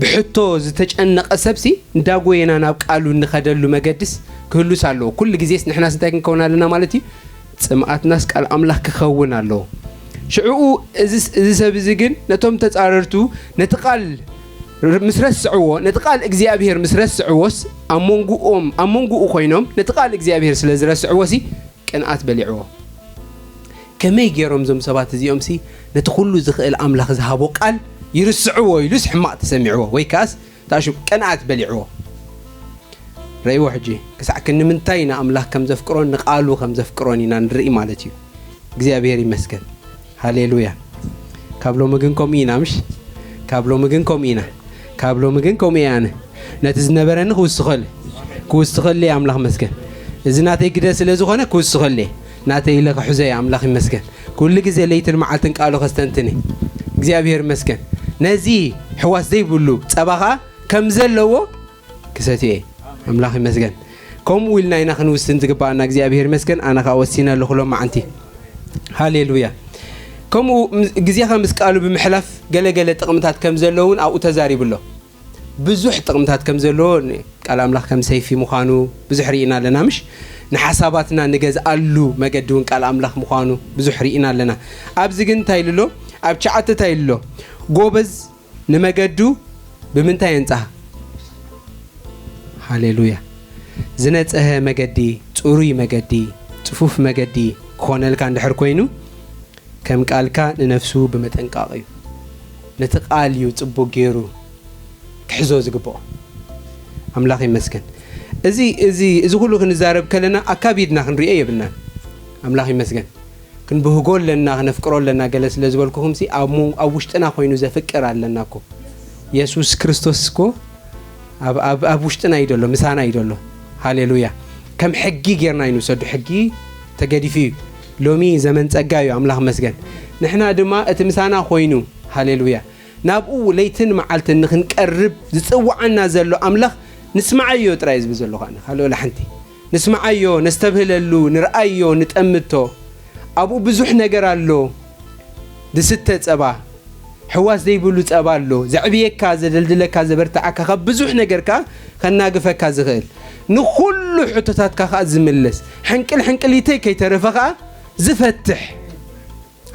ብሕቶ ዝተጨነቐ ሰብሲ፣ እንዳጎየና ናብ ቃሉ እንኸደሉ መገድስ ክህሉስ ኣለዎ። ኩሉ ግዜስ ንሕናስ እንታይ ክንከውን ኣለና ማለት እዩ? ጽምኣትናስ ቃል ኣምላኽ ክኸውን ኣለዎ። ሽዕኡ እዚ፣ እዚ ሰብ እዚ ግን ነቶም ተጻረርቱ ነቲ ቃል ር-፣ ምስ ረስዕዎ፣ ነቲ ቃል እግዚኣብሔር ምስ ረስዕዎስ፣ ኣብ መንጎኦም፣ ኣብ መንጎኡ ኮይኖም ነቲ ቃል እግዚኣብሔር ስለ ዝረስዕዎሲ ቅንኣት በሊዕዎ። ከመይ ገይሮም እዞም ሰባት እዚኦምሲ ነቲ ኩሉ ዝኽእል ኣምላኽ ዝሃቦ ቃል ይርስዕዎ ኢሉስ ሕማቕ ተሰሚዕዎ፣ ወይ ከኣስ ታሹ ቅንኣት በሊዕዎ። ረእይዎ ሕጂ፣ ክሳዕ ክንምንታይ ንኣምላኽ ከም ዘፍቅሮን ንቃሉ ከም ዘፍቅሮን ኢና ንርኢ ማለት እዩ። እግዚኣብሔር ይመስገን። ሃሌሉያ። ካብ ሎሚ ግን ከምኡ ኢና፣ ምሽ? ካብ ሎሚ ግን ከምኡ ኢና። ካብ ሎሚ ግን ከምኡ እየ ኣነ። ነቲ ዝነበረኒ ክውስኸሉ፣ ክውስኸሉ እየ፣ ኣምላኽ መስገን። እዚ ናተይ ግደ ስለ ዝኾነ ክውስኸሉ እየ። ናተይ ኢለ ክሕዞ እየ፣ ኣምላኽ ይመስገን። ኩሉ ግዜ ለይትን መዓልትን ቃሉ ከስተንትን እየ። እግዚኣብሔር ይመስገን። ነዚ ሕዋስ ዘይብሉ ጸባ ኸኣ ከም ዘለዎ ክሰትዮ እየ። ኣምላኽ ይመስገን። ከምኡ ኢልና ኢና ክንውስን ዝግባኣና። እግዚኣብሔር ይመስገን። ኣነ ኸኣ ወሲነ ኣለኹ ሎማዓንቲ። ሃሌሉያ። ከምኡ ም-፣ ግዜኻ ምስ ቃሉ ብምሕላፍ ገለ ገለ ጥቕምታት ከም ዘለዎ እውን ኣብኡ ተዛሪቡ ኣሎ። ብዙሕ ጥቕምታት ከም ዘለዎ ን-፣ ቃል ኣምላኽ ከም ሰይፊ ምዃኑ ብዙሕ ርኢና ኣለና፣ ምሽ? ንሓሳባትና ንገዝኣሉ መገዲ እውን ቃል ኣምላኽ ምዃኑ ብዙሕ ርኢና ኣለና። ኣብዚ ግን እንታይ ኢሉ ኣሎ? ኣብ ትሽዓተ እንታይ ኢሉ ኣሎ? ጎበዝ ንመገዱ ብምንታይ የንጽሃ? ሃሌሉያ። ዝነጽሀ መገዲ፣ ጽሩይ መገዲ፣ ጽፉፍ መገዲ ክኾነልካ እንድሕር ኮይኑ፣ ከም ቃልካ ንነፍሱ ብምጥንቃቕ እዩ። ነቲ ቃል እዩ ጽቡቕ ገይሩ ክሕዞ ዝግብኦ። ኣምላኽ ይመስገን። እዚ፣ እዚ፣ እዚ ኩሉ ክንዛረብ ከለና ኣካቢድና ክንሪኦ የብልናን። ኣምላኽ ይመስገን። ክንብህጎ ኣለና፣ ክነፍቅሮ ኣለና ገለ ስለ ዝበልኩኹምሲ፣ ኣብ ሞ-፣ ኣብ ውሽጥና ኮይኑ ዘፍቅር ኣለና እኮ። የሱስ ክርስቶስ እኮ ኣብ፣ ኣብ፣ ኣብ ውሽጥና እዩ ዘሎ፣ ምሳና እዩ ዘሎ። ሃሌሉያ። ከም ሕጊ ጌርና ኣይንውሰዱ። ሕጊ ተገዲፉ እዩ። ሎሚ ዘመን ጸጋ እዩ፣ ኣምላኽ መስገን። ንሕና ድማ እቲ ምሳና ኮይኑ፣ ሃሌሉያ፣ ናብኡ ለይትን መዓልትን ንኽንቀርብ ዝጽውዓና ዘሎ ኣምላኽ ንስምዓዮ ጥራይ ዝብል ዘሎ ከኣ፣ ካልእ ወላ ሓንቲ። ንስምዓዮ፣ ነስተብህለሉ፣ ንርኣዮ፣ ንጠምቶ። ኣብኡ ብዙሕ ነገር ኣሎ። ዝስተ ጸባ፣ ሕዋስ ዘይብሉ ጸባ ኣሎ። ዘዕብየካ፣ ዘደልድለካ፣ ዘበርትዓካ፣ ካብ ብዙሕ ነገር ከኣ ከናግፈካ ዝኽእል። ንኹሉ ሕቶታትካ ከኣ ዝምልስ። ሕንቅል ሕንቅሊተይ ከይተረፈ ከኣ ዝፈትሕ።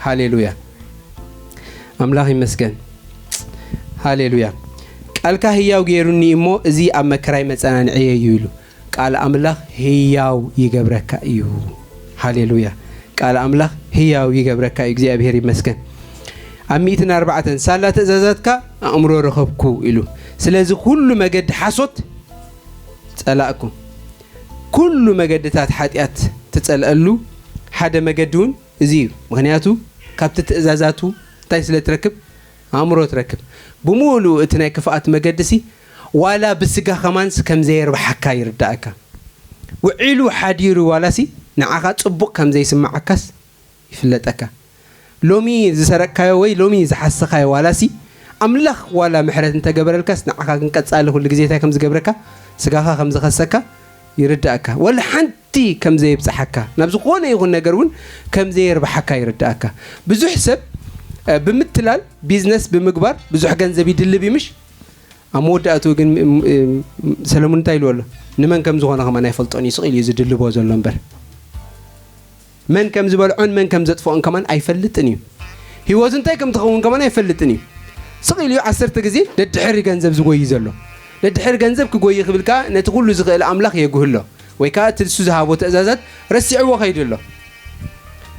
ሃሌሉያ። ኣምላኽ ይመስገን። ሃሌሉያ። ቃልካ ህያው ገይሩኒ እሞ፣ እዚ ኣብ መከራይ መጸናንዒየ እዩ ኢሉ። ቃል ኣምላኽ ህያው ይገብረካ እዩ። ሃሌሉያ። ቃል ኣምላኽ ህያው ይገብረካ እዩ። እግዚኣብሔር ይመስገን። ኣብ ሚእትን ኣርባዕተን፣ ሳላ ትእዛዛትካ ኣእምሮ ረኸብኩ ኢሉ። ስለዚ ኩሉ መገዲ ሓሶት ጸላእኩ። ኩሉ መገድታት ሓጢኣት ትጸልአሉ ሓደ መገዲ እውን እዚ እዩ። ምኽንያቱ ካብቲ ትእዛዛቱ እንታይ ስለ ትረክብ? ኣእምሮ ትረክብ። ብምሉኡ እቲ ናይ ክፍኣት መገድሲ ዋላ ብስጋ ከማንስ ከም ዘየርብሓካ ይርዳእካ። ውዒሉ ሓዲሩ ዋላሲ ንዓኻ ጽቡቕ ከም ዘይስምዓካስ ይፍለጠካ። ሎሚ ዝሰረቅካዮ ወይ ሎሚ ዝሓሰኻዮ ዋላሲ ኣምላኽ ዋላ ምሕረት እንተገበረልካስ ንዓኻ ግን ቀጻሊ ኩሉ ግዜ እንታይ ከም ዝገብረካ፣ ስጋኻ ከም ዝኸሰካ ይርዳእካ። ወላ ሓንቲ ከም ዘየብጽሓካ፣ ናብ ዝኾነ ይኹን ነገር እውን ከም ዘየርብሓካ ይርዳእካ። ብዙሕ ሰብ፣ እ፣ ብምትላል ቢዝነስ ብምግባር ብዙሕ ገንዘብ ይድልብ ይምሽ። ኣብ መወዳእትኡ ግን፣ ም-፣ ም-፣ ሰለሙን እንታይ ኢልዎ ኣሎ? ንመን ከም ዝኾነ ከማን ኣይፈልጦን እዩ፣ ስቕ ኢሉ እዩ ዝድልቦ ዘሎ እምበር። መን ከም ዝበልዖን መን ከም ዘጥፍኦን ከማን ኣይፈልጥን እዩ። ህይወቱ እንታይ ከም ትኸውን ከማን ኣይፈልጥን እዩ። ስቕ ኢሉ እዩ ዓሰርተ ግዜ ደድሕሪ ገንዘብ ዝጎይ ዘሎ። ደድሕሪ ገንዘብ ክጎይ ክብል ከኣ ነቲ ኩሉ ዝኽእል ኣምላኽ የጉህሎ። ወይ ከኣ እቲ ንሱ ዝሃቦ ትእዛዛት ረሲዕዎ ከይዱ ኣሎ።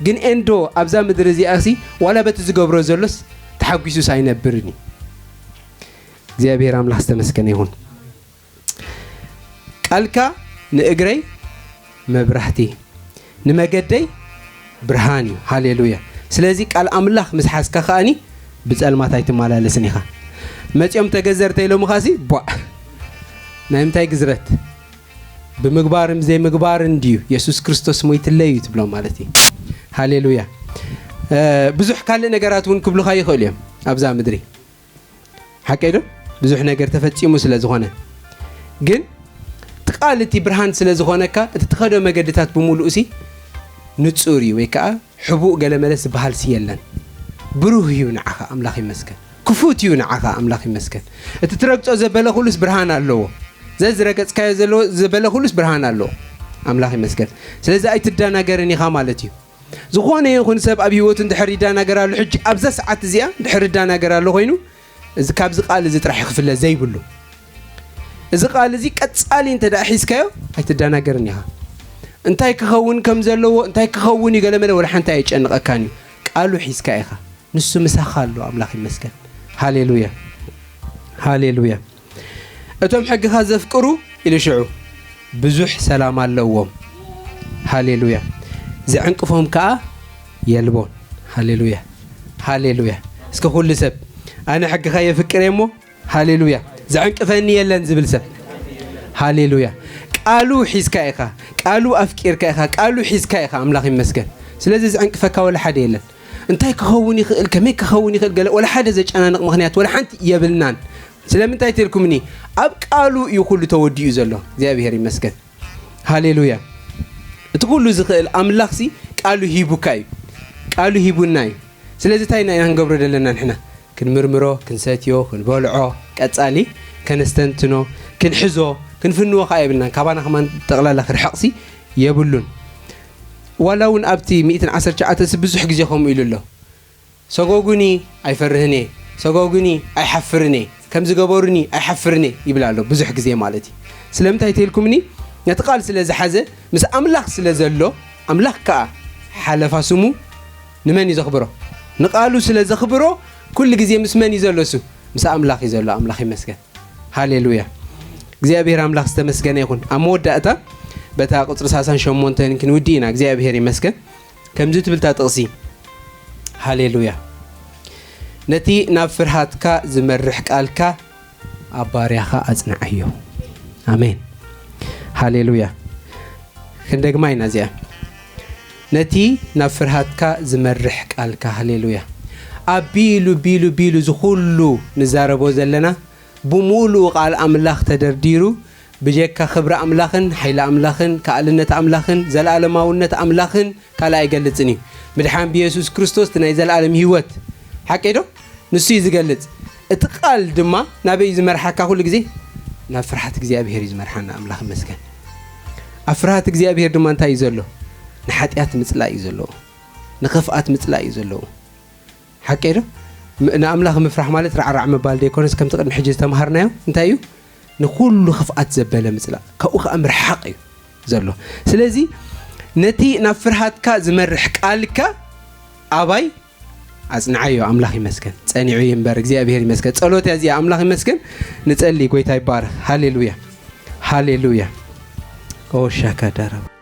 ግን ኤንዶ ኣብዛ ምድሪ እዚኣሲ ዋላ በቲ ዝገብሮ ዘሎስ ተሓጒሱስ ኣይነብርን እዩ። እግዚኣብሔር ኣምላኽ ዝተመስገነ ይኹን። ቃልካ ንእግረይ መብራህቲ፣ ንመገደይ ብርሃን እዩ። ሃሌሉያ። ስለዚ ቃል ኣምላኽ ምስ ሓዝካ ከኣኒ ብጸልማት ኣይትመላለስን ኢኻ። መጺኦም ተገዘር ተይሎምኻሲ፣ ቧዕ። ናይ ምንታይ ግዝረት? ብምግባርን ዘይምግባርን ድዩ? የሱስ ክርስቶስ ሞይትለይ እዩ ትብሎም ማለት እዩ። ሃሌሉያ። እ፣ ብዙሕ ካልእ ነገራት እውን ክብሉኻ ይኽእሉ እዮም ኣብዛ ምድሪ። ሓቀይ ዶ? ብዙሕ ነገር ተፈጺሙ ስለ ዝኾነ። ግን እቲ ቃል እቲ ብርሃን ስለ ዝኾነካ፣ እቲ ትኸዶ መገድታት ብምሉእሲ ንጹር እዩ፣ ወይ ከኣ ሕቡእ ገለ መለስ ዝበሃልሲ የለን። ብሩህ እዩ ንዓኻ፣ ኣምላኽ ይመስገን። ክፉት እዩ ንዓኻ፣ ኣምላኽ ይመስገን። እቲ ትረግጾ ዘበለ ኩሉስ ብርሃን ኣለዎ። ዘዝረገጽካዮ ዘለዎ ዘበለ ኩሉስ ብርሃን ኣለዎ። ኣምላኽ ይመስገን። ስለዚ ኣይትደናገርን ኢኻ ማለት እዩ። ዝኾነ ይኹን ሰብ ኣብ ህይወቱ እንድሕር ይደናገር ኣሎ፣ ሕጂ ኣብዛ ሰዓት እዚኣ እንድሕር ይደናገር ኣሎ ኮይኑ፣ እዚ ካብዚ ቃል እዚ ጥራሕ ክፍለ ዘይብሉ። እዚ ቃል እዚ ቀጻሊ እንተ ደኣ ሒዝካዮ፣ ኣይትደናገርን ኢኻ። እንታይ ክኸውን ከም ዘለዎ፣ እንታይ ክኸውን እዩ ገለመለ፣ ወላ ሓንቲ ኣየጨንቐካን እዩ። ቃሉ ሒዝካ ኢኻ። ንሱ ምሳኻ ኣሎ። ኣምላኽ ይመስገን። ሃሌሉያ። ሃሌሉያ። እቶም ሕግኻ ዘፍቅሩ፣ ኢሉ ሽዑ፣ ብዙሕ ሰላም ኣለዎም። ሃሌሉያ። ዝዕንቅፎም ከኣ የልቦን። ሃሌሉያ። ሃሌሉያ። እስከ ኩሉ ሰብ፣ ኣነ ሕግኻ የፍቅር እየ እሞ፣ ሃሌሉያ፣ ዝዕንቅፈኒ የለን ዝብል ሰብ። ሃሌሉያ። ቃሉ ሒዝካ ኢኻ፣ ቃሉ ኣፍቂርካ ኢኻ፣ ቃሉ ሒዝካ ኢኻ። ኣምላኽ ይመስገን። ስለዚ ዝዕንቅፈካ ወላ ሓደ የለን። እንታይ ክኸውን ይኽእል፣ ከመይ ክኸውን ይኽእል፣ ገለ ወላ ሓደ ዘጨናንቕ ምኽንያት ወላ ሓንቲ የብልናን። ስለምንታይ ተልኩምኒ? ኣብ ቃሉ እዩ ኩሉ ተወዲኡ ዘሎ። እግዚኣብሔር ይመስገን። ሃሌሉያ። እቲ ኩሉ ዝኽእል ኣምላኽሲ ቃሉ ሂቡካ እዩ። ቃሉ ሂቡና እዩ። ስለዚ እንታይ ኢና ክንገብሮ ዘለና ንሕና? ክንምርምሮ፣ ክንሰትዮ፣ ክንበልዖ፣ ቀጻሊ ከነስተንትኖ፣ ክንሕዞ፣ ክንፍንዎ ከኣ የብልናን። ካባና ከማን ጠቕላላ ክርሕቕሲ የብሉን። ዋላ እውን ኣብቲ ሚእትን ዓሰርተ ትሽዓተ ሲ ብዙሕ ግዜ ከምኡ ኢሉ ኣሎ። ሰጎጉኒ ኣይፈርህን እየ፣ ሰጎጉኒ ኣይሓፍርን እየ፣ ከም ዝገበሩኒ ኣይሓፍርን እየ ይብል ኣሎ ብዙሕ ግዜ ማለት እዩ። ስለምንታይ ተልኩምኒ? ነቲ ቃል ስለ ዝሓዘ፣ ምስ ኣምላኽ ስለ ዘሎ፣ ኣምላኽ ከኣ ሓለፋ ስሙ ንመን እዩ ዘኽብሮ? ንቃሉ ስለ ዘኽብሮ፣ ኩሉ ግዜ ምስ መን እዩ ዘሎ እሱ? ምስ ኣምላኽ እዩ ዘሎ። ኣምላኽ ይመስገን። ሃሌሉያ። እግዚኣብሔር ኣምላኽ ዝተመስገነ ይኹን። ኣብ መወዳእታ በታ ቁጽሪ ሰላሳን ሸሞንተን ክንውዲ ኢና። እግዚኣብሔር ይመስገን። ከምዚ ትብል እታ ጥቕሲ፣ ሃሌሉያ። ነቲ ናብ ፍርሃትካ ዝመርሕ ቃልካ ኣብ ባርያኻ ኣጽንዓዮ። ኣሜን። ሃሌሉያ። ክንደግማ ኢና እዚኣ። ነቲ ናብ ፍርሃትካ ዝመርሕ ቃልካ፣ ሃሌሉያ። ኣቢሉ ቢሉ ቢሉ እዚ ኩሉ ንዛረቦ ዘለና፣ ብምሉኡ ቃል ኣምላኽ ተደርዲሩ፣ ብጀካ ክብሪ ኣምላኽን ሓይሊ ኣምላኽን ከኣልነት ኣምላኽን ዘለኣለማውነት ኣምላኽን ካልእ ኣይገልጽን እዩ። ምድሓን ብየሱስ ክርስቶስ እቲ ናይ ዘለኣለም ህይወት፣ ሓቀይ ዶ? ንሱ እዩ ዝገልጽ። እቲ ቃል ድማ ናበይ እዩ ዝመርሓካ ኩሉ ግዜ? ናብ ፍርሃት እግዚኣብሄር እዩ ዝመርሓና። ኣምላኽ ይመስገን። ኣብ ፍርሃት እግዚኣብሄር ድማ እንታይ እዩ ዘሎ? ንሓጢኣት ምጽላእ እዩ ዘለዎ። ንኽፍኣት ምጽላእ እዩ ዘለዎ። ሓቀይ ዶ? ም-፣ ንኣምላኽ ምፍራሕ ማለት ራዕራዕ ምባል ዘይኮነስ፣ ከምቲ ቅድሚ ሕጂ ዝተምሃርናዮ እንታይ እዩ? ንኹሉ ክፍኣት ዘበለ ምጽላእ፣ ካብኡ ኸኣ ምርሓቕ እዩ ዘሎ። ስለዚ ነቲ ናብ ፍርሃትካ ዝመርሕ ቃልካ ኣባይ ኣጽንዓዮ። ኣምላኽ ይመስገን፣ ጸኒዑ እዩ እምበር፣ እግዚኣብሄር ይመስገን። ጸሎት እያ እዚኣ። ኣምላኽ ይመስገን። ንጸሊ። ጎይታ ይባረኽ። ሃሌሉያ፣ ሃሌሉያ። ኦ ሻካዳራ